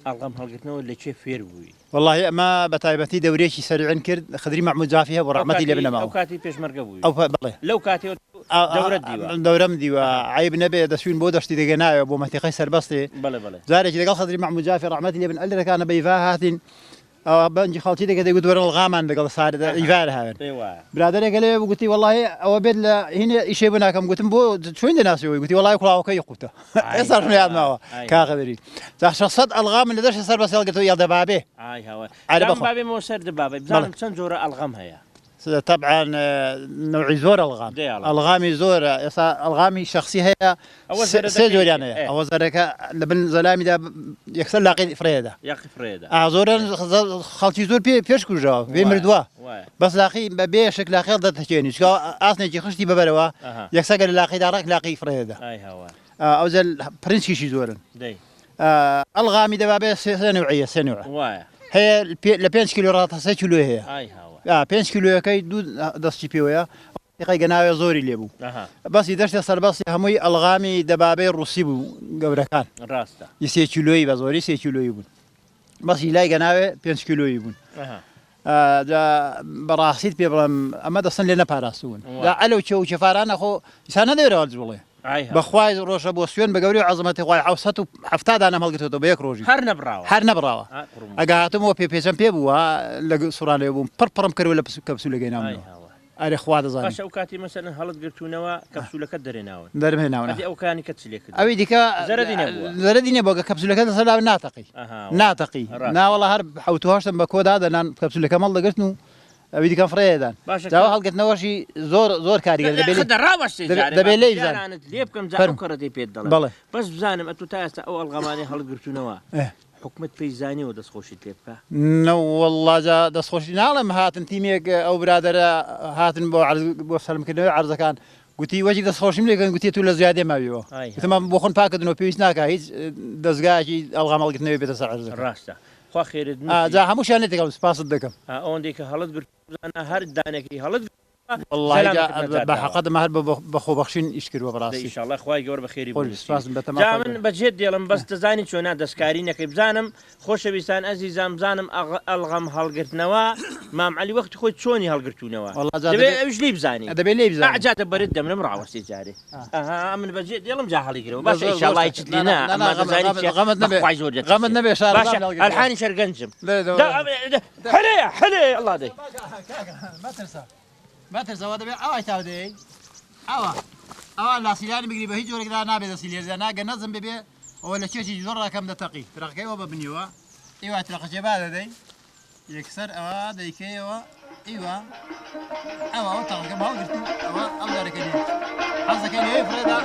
ئەڵغەم هەڵگرتنەوە لە کێ فێر بووی؟ وەڵاهی ئەمە بە تایبەتی دەورەیەکی سەریعن کرد خدری مەحموود جافی هەبوو ئەو ڕەحمەتی لێ کاتی بنەماوە ئەو کاتی پێشمەرگە بووی؟ ئەو بەڵێ. لەو کاتەوە تۆ دەورەت دیوە؟ دەورەم دیوە عەیب نەبێ دەچووین بۆ دەشتی دەگەنایەوە بۆ مەنتیقەی سەربەستێ بەڵێ بەڵێ. جارێکی لەگەڵ خدری مەحموود جافی ڕەحمەتی لێ بن ئەلرەکانە بەیڤا هاتین ئەوە بەنجی خەڵکی دەکە دەیگوت وەرە ڵغامان لەگەڵ سارد ئیڤار هاوێن برادەرێکە لەوێ بوو گوتی وەڵاهی ئەوە بێت لە هینێ ئیشێ بۆ ناکەم گوتم بۆ چۆن دەناسیەوەی گوتی وەڵاهی کوڵاوەکەی قوتە ئێستاش یاد ماوە کاغەبری جا 600 ئەلغام لە دەشت سەر بەسێڵ گرتەوە یاڵ دەبابێ ئای هاوار عەرەبە بابێمەوە سەر دەبابێ بزانم چەند جۆرە ئەلغەم هەیە. تەبعەن نەوعی زۆر ئەڵغام ئەڵغامی زۆرە ئێستا ئەڵغامی شەخسی هەیە سێ جۆریان هەیە ئەوە زەرەکە لە بن زەلامیدا یەکسەر لاقی فرێدا زۆرە خەڵکی زۆر پێ پێش کوژراوە پێ مردووە بەس لاقی بە بێ شک لاقی دەتەکێنی چکا ئاسنێکی خشتی بەبەرەوە یەکسەر گەر لاقیدا ڕێک لاقی فرێدا ئەوجە پرنچیشی زۆرن ئەڵغامی دەبابێ سێ نوعیە سێ نوع هەیە لە 5 کیلۆ ڕا تا 3 کیلۆ هەیە 5 کیلۆیەکەی دوو دەستی پێوەیە قەی گەناوێ زۆری لێ بوو بەسی دەشتە سەربەستی هەمووی ئەڵغامی دەبابەی ڕوسی بوو گەورەکان ڕاستە سێ کیلۆیی بە زۆری سێ کیلۆیی بوون بەسی لای گەناوێ 5 کیلۆیی بوون جا بەڕاستیت پێ بڵێم ئەمە دەستن لێ نەپاراستوون جا ئەلەو چێ و چێفارانە خۆ ئیسان نەدەوێرەوە جوڵێ بەخوای ڕۆژە بۆ سوێن بە گەوری و عەزەمەتی خوای 770 دانەم هەڵگرتۆتەوە بە یەک ڕۆژی هەر نەبڕاوە هەر نەبڕاوە ئەگە هاتمەوە پێ پێچەم پێ بووە لە سوڕانەوە بووم پڕ پڕم کردوە لە کەپسولەکەی ناومەوە ئەرێ خوا دەزانێ. باشە ئەو کاتی مەسەلەن هەڵت گرتوونەوە کەپسولەکەت دەرێناون دەرم هێناون ئەدی ئەو کانی کەت چ لێ کردووە ئەوی دیکە زەرەدی نەبووە زەرەدی نەبووە کە کەپسولەکە لەسەر لاوە ناتەقی ناتەقی ناوەڵا هەر حەوت و هەشتم بە کۆ دادەنان کەپسولەکەم هەڵدەگرتن و ئەوی دیکەم فڕێدان باشە جاوە هەڵگرتنەوەشی زۆر زۆر کاریگەر دەبێ خدە ڕاوەستێ جارێ دەبێ لێی بزانم جارانت لێ بکەم جا ئەو فەرموو کەڕەتەی پێت دەڵێم بەڵێ بەس بزانم ئەتوو تا ئێستا ئەو ئەڵغەمانەی هەڵگرتوونەوە ئێ. حکومەت پێی زانیوە دەستخۆشیت لێ بکا؟ نەوەڵڵا جا دەستخۆشی ناڵێم هاتن تیمێک ئەو برادەرە هاتن بۆ عەرز بۆ سەلمکردنەوەی عەرزەکان گوتی وەجی دەستخۆشیم لێ کردن گوتی تو لە زیادێ ماویەوە ئای گوتم بۆ خۆن پاکردنەوە پێویست ناکا هیچ دەزگایەکی ئەڵغام هەڵگرتنەوەی بێتە سەر عەرزەکە ڕاستە خوا خێرت ئا نووسی جا هەمووشیان لێ تێکەڵ سپاست دەکەم. ئا ئەوەندەی کە هەڵت گرت بزانە هەر دانێکی هەڵت وەڵڵاهی جا سەلامەتت نەجات بە داوە. حەقت ئەمە هەر بە خۆبەخشین ئیش کردووە دەی بەڕاستی. ئیشاڵڵا خوای گەورە بە خێری خۆش بنووسی. سپاسم بەتەما جا خوای من گەورە. بەجێت دێڵم بەس دەزانی چۆنا دەستکاری نەکەی بزانم خۆشەویستان ئەزیزان بزانم ئەڵغەم هەڵگرتنەوە مام عەلی وەختی خۆی چۆنی هەڵگرتوونەوە وەڵڵا جا دەبێ دەبێ ئەویش لێی بزانی دەبێ لێی ئا بزانم. جا دە بەرت دەمرم ڕاوەستی جارێ ئەها من بەجێت دێڵم جا هەڵیگرەوە نا باشە زۆر زۆر ئیشاڵڵا چاکە. هیچت نا لێ نا نا نا نا ئەما غەمت دەزانی غەمت چیە غەمت نەبێ بەخوای زۆر غەمت دەترسێ نەبێ شارەزام باشە لە هەڵگرتنەوە. ئەلحانی شەرگەنجم دەی دا دەوە. حلەیە حلەیە ئەڵا دەی. کاکە مەترسە مەترسە ئەوە دەبێ ئاوای تاو دەیەی ئاوا ئەوا لاسیلانی بگری بە هیچ جۆرێکدا نابێ دەستی لێ ناگە نەزم ببێ ئەوە لە کێشی زۆر ڕاکەم دەتەقی ترەقەکەی ئەوە بە بنیەوە ئیوا ترەقەکێ با دەدەی یەکسەر ئەوە دەیکەیەوە ئیوا ئەوە ئەو تەقەکەم هەڵگرت و ئەوە ئەو دارەکە لێ حەزەکەی لێ فرێدا.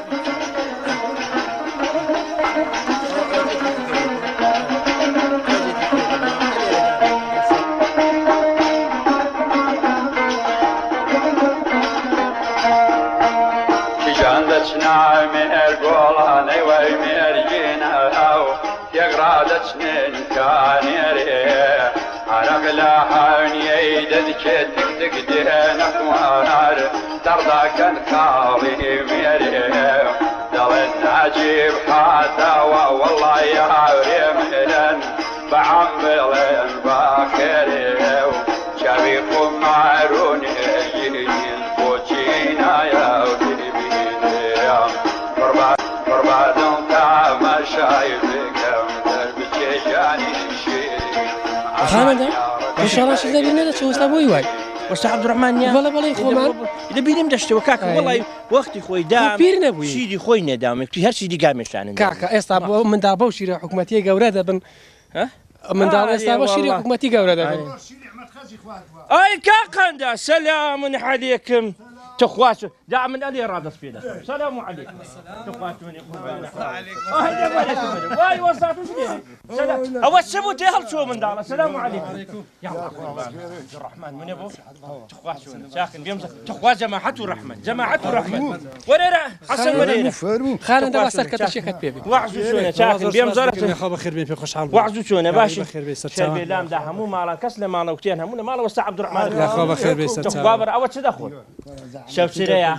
کیژان دەچنە مێرگۆڵانەی وەی مێرگینە ئەو تێکڕا دەچنن کانێرێ عەرەق لە هەنیەی دەدکێ تک تک دێنە خوار دەڕداکەن خاڵی مێرێ دەڵێن ناجیب هاتەوە وەڵڵا یاورێ مرن بە عەم بڵێن بەخێرێ و چاوی خومارونێ بۆچی نایە ببینێ قوربانم تامەشای بکەم دەربچێ گیانی شیرین خانەدا ئینشاڵڵا شت لەبیر نەدەچێ وەستا بۆی وای. وەستا عەبدوڕەحمان نییە؟ بەڵێ بەڵێ خۆمان. دەبینیم دەشتەوە کاکە وەڵی وەختی خۆی دام پیر نەبووی. شیری خۆی نەدام هەر شیری گامێشانن کاکە ئێستا بۆ منداڵ بەو شیرە حکومەتیە گەورە دەبن منداڵ ئێستا بە شیری حکومەتی گەورە دەبن. ئای کاقەندا سەلام عەلێکم تخوا دا من ئەلێ ڕادەست پێ دەکەم سەلام عەلێکم تخوا چۆنی قوربانە وای وەستا توش لێ ئەوە چ بوو تێ هەڵچووە منداڵە سەلام عەلێکم یاڵڵا قوربان ڕەحمان منە بۆ تخوا چۆنە چاکن بێم تخوا جەماعەت و ڕەحمەت جەماعەت و ڕەحمەت وەرێرە حەسەن وەرێرە خانەندە با سەرکەتەشێکت پێ بێ وەعز و چۆنە چاکن بێم زەرە خوا بەخێر بێن پێ خۆشحاڵ وەعز و چۆنە باشی بەخێر بێ سەر شەربێ لامدا هەموو ماڵان کەس لە ماڵە وتیان هەموو لە ماڵەوە وەستا عەبدوڕەحمان یاخوا بەخێر بێ سەر تخوا بەر ئەوە چ دەخۆن شەوچرەیە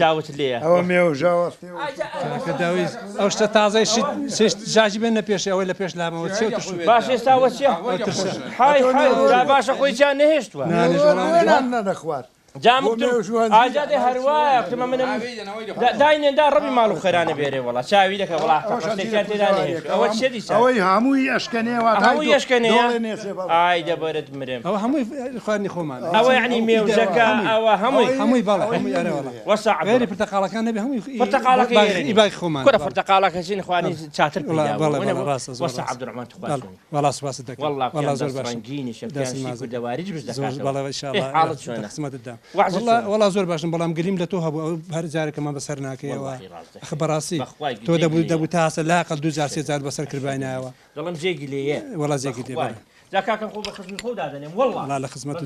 چاوت لێیە ئەوە مێوژەوە کاکە داویز ئەو شتە تازەی شت سێشت جاجی بێنە پێشێ ئەوەی لە پێش لامەوە چێ ترش باش ئێستا وە چیە حای حای جا باشە خۆی جیان نەهێشتووە نەدەخوارد. جا مکتم ئاجا دێ هەروایە کوتمە منم داینێن دا ڕەبی ماڵ و خێرانە بێرێ وەڵا چاوی دەکە وەڵا شتێکیان تێدا نەهێشت ئەوە چیە دیسان ئەوەی هەمووی ئەشکەنێ واتای هەمووی ئەشکەنێ ئای دەبەرت مرم ئەوە هەمووی خواردنی خۆمان ئەوە یعنی مێوژەکە ئەوە هەمووی هەمووی بەڵێ هەمووی ئەرێ وەڵا وەسا غێری پرتەقاڵەکان نەبێ هەمووی پرتەقاڵەکە ئی باقی خۆمان کورە پرتەقاڵەکە چین خوانی چاتر پەیدا بەڵێ بەڵێ ڕاستە زۆر وەسا عەبدولڕەحمان تخوا وەڵا سوپاست دەکەم وەڵا وەڵا زۆر باشە ڕەنگینیشە پیان کوردەواریش بش دەکاتەوە بەڵێ ان شاء الله حاڵت چۆنە خزمەتت دام وەڵا وەڵا زۆر باشم بەڵام گلیم لە تۆ هەبوو ئەو هەر جارێکەمان بەسەر ناکەیەوە ئەخ بەڕاستی تۆ دەبوو دەبوو تا هەسە لاقەل دوو جار سێ جار بەسەر کردباینایەوە دەڵێم جێ گلەیە وەڵا جێ گلەیە بەڵێ جا کاکەم خۆ بە خزمی خۆ دادەنێم وەڵا وەڵا لە خزمەت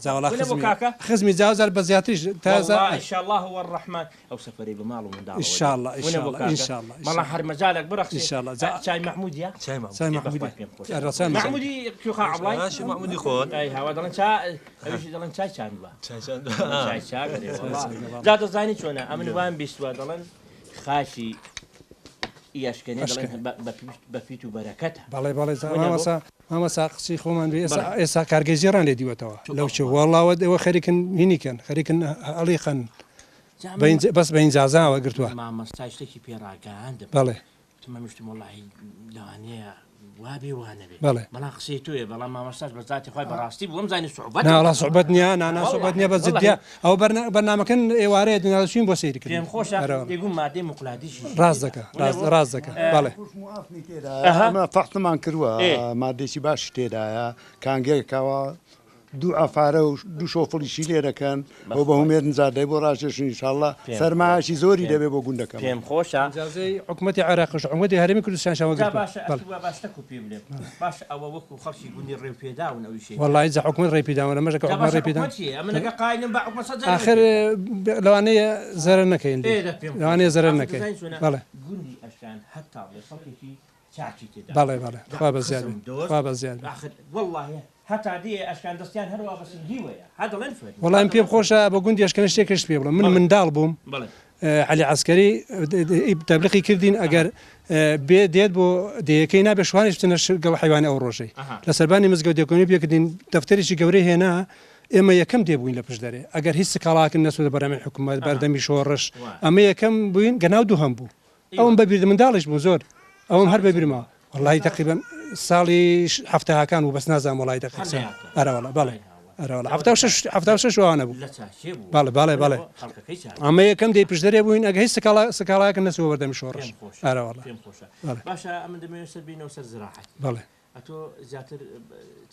جا وەڵا خزمی خزمی جا جار بە زیاتریش تازە ان شاء الله هو الرحمن ئەو سەفەرەی بە ماڵ و منداڵەوە ان شاء الله ان شاء الله ان شاء الله مەڵا هەر مەجالێک بڕەخسێ ان شاء الله جا چای مەحمودیە چای مەحمودی پێم خۆشە مەحمودی کوێخا عەبڵای ماشی مەحمودی خۆن ئەی هاوا دەڵێن چا ئەویشی دەڵێن چای چاندوە چای چاندوە چای چاک جا دەزانی چۆنە ئەمن وام بیستوە دەڵێن خاکی ئەشکەنێ دەڵێن بە پیت و بەرەکەتە بەڵێ بەڵێ مامۆستا مامۆستا قسەی خۆمان بێ ئێستا ئێستا کارگەی زێڕان لێ دیوەتەوە لەو چێ وەڵا ئەوە خەریکن هینیکەن خەریکن ئەڵیقەن بەس بە ئینجازاوە گرتووە. مامۆستا شتێکی پێ ڕاگەیاندم. بەڵێ. وتم من وتم وەڵاهی لەوانەیە وا بێ وا نەبێ. بەڵێ. بەڵام قسەی تۆیە بەڵام مامۆستاش بە زاتی خوای بەڕاستی بوو وەمزانی سوعبەت. نا وەڵا سوعبەت نییە نا نا سوعبەت نییە بەس جدیە ئەوە بەرنامەکەن ئێوارەیە دنیا چوین بۆ سەیری کردن. پێم خۆشە دەیگوم مادەی موقلادیشی. ڕاست دەکا ڕاست دەکا بەڵێ. ئەمە فەحسمان کردووە مادەیەکی باشی تێدایە کانگەیەکەوە دوو عەفارە و دوو شۆفڵیشی لێ دەکەن و بە هومێد نزادەی بۆ ڕاکێشن ئینشاڵڵا سەرمایەکی زۆری دەبێ بۆ گوندەکەمان. پێم خۆشە. ئیجازەی حکومەتی عێراقیش حکومەتی هەرێمی کوردستانیش جا وەرگرتووە. باشە بەڵێ. ئەتوو با با شتەک و پێ بلێم باشە ئەوە وەکو خەڵکی گوندی ڕێ و پێداون ئەو ئیشەی وەڵڵا ئیجا حکومەت ڕێی پیداون ئەمەش ئەگەر جا حکومەت باشە ڕێی پیدان حکومەت چییە ئەمن ئەگەر قایلم بە حکومەت سەد جار ئاخر ڕێی پێ لەوانەیە زەرەر نەکەین ئێ لێی دە پێم لەوانەیە خۆشە زەرەر ئاخر نەکەین دەزانی چۆنە بەڵێ. گوندی ئەشکان هەتا بڵێ خەڵکێکی چاکی تێدا بەڵێ بەڵێ جا خوا بەزیاد خزم بێ دۆست خوا بەزیاد بێ. ئاخر وەڵڵاهی هەتا دێ ئەشکان دەستیان هەروا بە سنگیوەیە هە دەڵێن فەرموو وەڵا هە من پێم دەڵێن خۆشە بە گوندی ئەشکەنە شتێکشت پێ بڵێم من بەڵێ منداڵ بووم بەڵێ. عەلی عەسکەری تەبلیقی کردین ئەگەر بێ دێت بۆ دێیەکەی نابێ شوانیش بچنە گەڵ حەیوانی ئەو ڕۆژەی لە سەربانی مزگەوت دێکۆنی پێ کردین دەفتەرێکی گەورەی هێنا ئێمە یەکەم دێ بووین لە پشت دەرێ ئەگەر هیچ سکاڵاکن نەچۆتە بەرەمی حکوومەت بەردەمی شۆڕش ئەمە یەکەم بووین گەناو دووهەم بوو ئەوم بەبیر منداڵیش بووم زۆر ئەوم هەر بەبیرمەوە وەڵی تەقریبەن ساڵی حەفتاکان بوو بەس نازانم وەڵی دەقیق چەند ئەرە وەڵا بەڵێ ئەرە وەڵا 76 وانە بوو بەڵێ بەڵێ بەڵێ ئەمە یەکەم دەی پشدەرێ بووین ئەگە هیچ سکاڵا سکاڵایەکە نەچووە بەردەمی شۆڕش ئەرە وەڵا بەڵێ باشە ئەمن دەمەوێت سەر بینەوە سەر زراعەت بەڵێ ئەتۆ زیاتر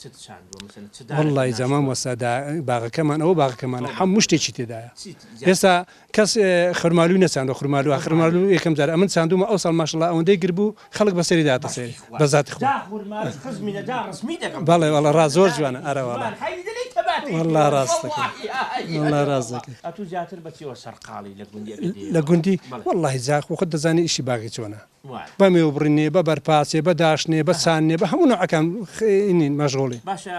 چت چاندووە مەسەلەن چ دارێکت وەڵڵای جا ناشتووە؟ مامۆستا دا باغەکەمان ئەوە باغەکەمانە هەموو شتێکی تێدایە چیت زیاتر؟ ئێستا کەس خرمالوی نەچاندوە خرمالو خرمالو. خرمالو یەکەم جار ئەمن چاندومە ئەو ساڵ ماشەڵا ئەوەندەی گر بوو خەڵک بەسەری داتە بەختی سەیری خوا بە زاتی خوا جا خورمالوش خزمینە جا ڕسمی دەکەم بەڵێ وەڵا ڕاست زۆر دارێکی جوانە ئەرە وەڵا جوان حەیلی دەلێی تەباتەی وەڵا پێوە ڕاست دەکەی وەڵڵاهی ئای وەڵا ئەرێ ڕاست وەڵا دەکەی. ئەتوو زیاتر بە چیەوە سەرقاڵی لە گوندی ئەگەر لە دێیەوە گوندی بەڵێ. وەڵڵاهی جا خۆ خۆت دەزانی ئیشی باغی چۆنە وایە. بە مێو بڕینێ بە بەرپاچێ بە داشنێ بە چاننێ بە هەموو نەوعەکان خ-ینین مەشغوڵین. باشە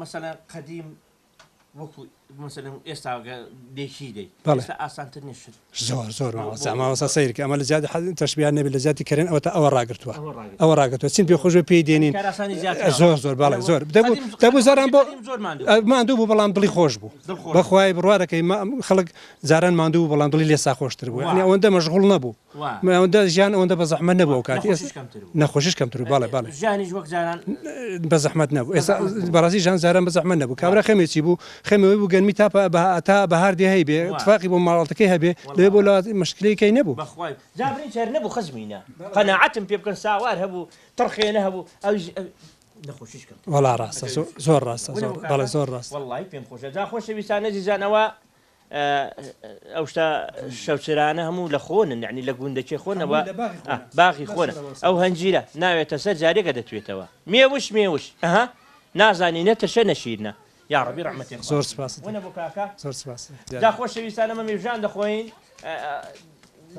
مەسەلەن قەدیم وەکو مەسەلەن ئێستا گە دێکی دەی بەڵێ. ئێستا ئاسانتر نیە شت زۆر زۆر بۆ مامۆستا بۆ مامۆستا سەیر کە ئەمە لە جیاتی حەز تەشبیهات نەبێ لە جیاتی کەرێن ئەوەتا ئەوە ڕاگرتووە ئەوە ڕاگرتووە. ئەوە ڕاگرتووە چین پێ خۆش بێ پێی دێنین کارئاسانی زیاتر زۆر زۆر بەڵێ زۆر دەبوو قەدیم دەبوو زاران بۆ قەدیم زۆر ماندوو بوو. ماندوو بوو بەڵام دڵی خۆش بوو دڵ خۆش بوو. بەخوای بڕوا دەکەی ما خەڵک جاران ماندوو بوو بەڵام دڵی لێ ساخۆشتر بوو یانی وا. ئەوەندە مەشغوڵ نەبوو ئەوەندە ژیان ئەوەندە بە زەحمەت نەبوو ئەو کاتی نەخۆشیش کەمتر بوو. نەخۆشیش کەمتر بوو بەڵێ بەڵێ. ژیانیش وەک جاران بە زەحمەت نەبوو ئێستا بەڕاستی ژیان جاران بە زەحمەت نەبوو کابرا خەمێکی بوو خەمی ئەوەی بوو گەنمی تا تا بەهار دێ هەیبێ تفاقی بۆ ماڵاتەکەی هەبێ لەوێ بۆ لە مشکلەیەکەی نەبوو. بەخوای جا برین چەر نەبوو خزمینە قەناعەتم پێ بکەن ساوار هەبوو تڕخێنە هەبوو ئەویش نەخۆشیش کەمتر وەڵا ڕاستە زۆر ڕاستە زۆر بەڵێ زۆر ڕاستە. وەڵڵاهی پێم خۆشە جا خۆشەویستان ئەزیزان ئەوە ئەو شتە شەوچرانە هەموو لە خۆنن یعنی لە گوندەکێ خۆنەوە باغی خۆنە ئەو هەنجیرە ناوێتە سەر جارێکە دەتوێتەوە مێوش مێوش ئەها نازانی نە ترشە نەشیرنە یاڕەبی ڕەحمەتی خوا زۆر سپاست وەنە بۆ کاکە زۆر سپاس جا خۆشەویستانە مە مێوژان دەخۆین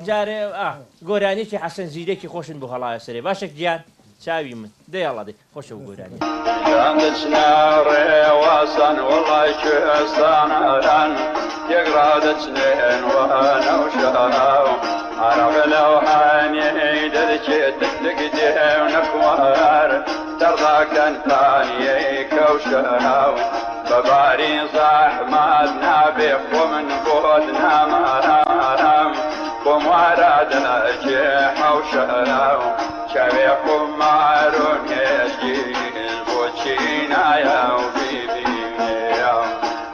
جارێ گۆرانیەکی حەسەن زیرەکی خۆشن بۆ هەڵایە سەرێ باشە گیان چاوی من دەی ئەڵا دەی خۆشە و گۆرانی. جان دەچنە ڕێواسان وەڵای کوێستانان تێکڕا دەچنێن وانەوشاو عەرەق لەو هەنیەی دەرچێت تک دێ و نەخوار تەڕداکەن پانیەی کەوشاو. بە باری زەحمەت نابێ خۆ من بۆت نامارم بۆم وارە دەچێ حەوشەرە و چاوێ خومار و نێرگیز بۆچی نایە و بیبینێ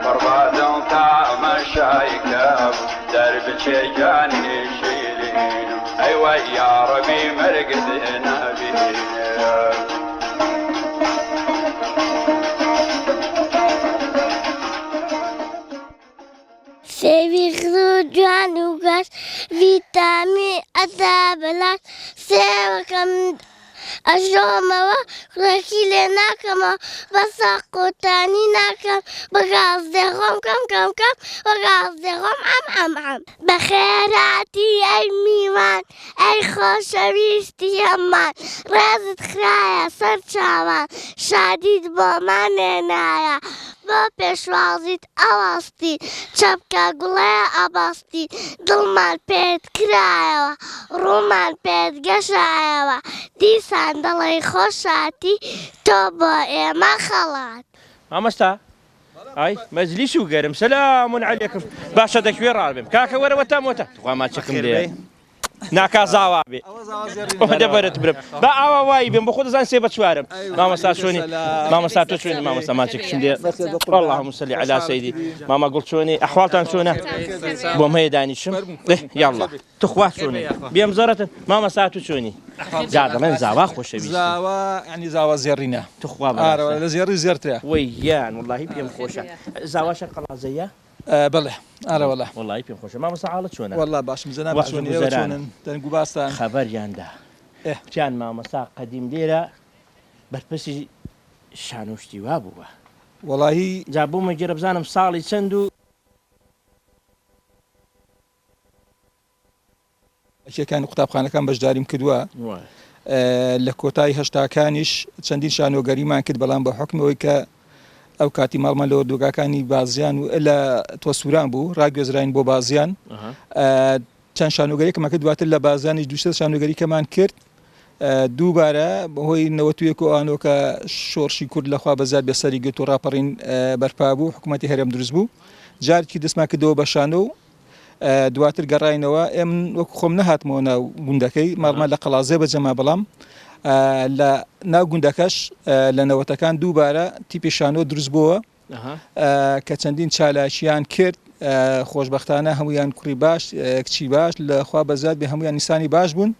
پڕ بە دڵ تەمەشای کەم دەربچێ گیانی شیرینم ئەی وەی یاڕەبی مەرگت نەبینێ. سێوی خز و جوان و گەش ڤیتامین ئەدا بەلاش سێوەکەم ئەژۆمەوە خڕێکی لێ ناکەمەوە بەسە قوتانی ناکەم بە گاز دەخۆم کەم کەم کەم بە گاز دەخۆم عەم عەم عەم. بەخێرهاتی ئەی میوان ئەی خۆشەویستی هەمووان ڕێزت خرایە سەر چاوان شادیت بۆمان هێنایە بۆ پێشوازیت ئەوەستین چەپکە گوڵێ ئەبەستین دڵمان پێت کرایەوە ڕوومان پێت گەشایەوە دیسان دەڵێی خۆشاتی تۆ بۆ ئێمە خەڵات. مامۆستا ئای مەجلیس و گەرم سەلام علیکم باشە دەکوێ ڕابێم کاکە وەرە وەتا مۆتە تخوا ماچەکم لێ ناکا زاوا بێ دەبەرت برم با ئاوا وای بێم بۆ خۆ دەزان سێ بە چوارم مامۆستا چۆنی مامۆستا تۆ چۆنی مامۆستا ماچێکشم لێ اللهم صل علی سیدی ماما گوڵ چۆنی ئەحواڵتان چۆنە بۆم هەیە دانیشم یاڵڵا تخوا چۆنی بێم زەرەتن مامۆستا تو چۆنی جا دەڵێن زاوا خۆشەویست زاوا ینی زاوا زێڕینە تخوا لە زێڕی زێرترە وەی گیان وەڵاهی پێم خۆشە زاوا شەر قەڵازەیە بەڵێ ئارە وەڵا. وەڵایی پێم خۆشە مامۆستا حاڵت چۆنە؟ وەڵا باشم جەنابت چۆنی ئێوە چۆنن دەنگ و باستان؟ خەبەریان دا وتیان مامۆستا قەدیم لێرە بەرپرسی شانۆ شتی وا بووە. وەڵاهی. جا بۆمە گێرە بزانم ساڵی چەند و. چالاکیەکانی قوتابخانەکان بەشداریم کردووە لە کۆتایی هەشتاکانیش چەندین شانۆگەریمان کرد بەڵام بە حکمی ئەوەی کە ئەو کاتی ماڵمان لە ئۆردوگاکانی بازیان و لە تۆسوران بوو ڕاگوێزراین بۆ بازیان چەند شانۆگەریەکمان کرد دواتر لە بازیانیش دووسێ شانۆگەریکەمان کرد دووبارە بەهۆی نەوەتویەک و ئەوانەوە کە شۆڕشی کورد لەخوا بەزیاد بێ سەری گرت و ڕاپەڕین بەرپا بوو حکوومەتی هەرێم دروست بوو جارێکی دەستمان کردەوە بە شانۆ و دواتر گەڕاینەوە ئێم وەکو خۆم نەهاتمەوە ناو گوندەکەی ماڵمان لە قەڵازێ بەجێما بەڵام لە ناو گوندەکەش لە نەوەتەکان دووبارە تیپی شانۆ دروست بووە کە چەندین چالاکیان کرد خۆشببختانە هەمویان کوڕی باش کچی باش لە خوا بەزیاد بێ هەمویان نیسانی باش بوون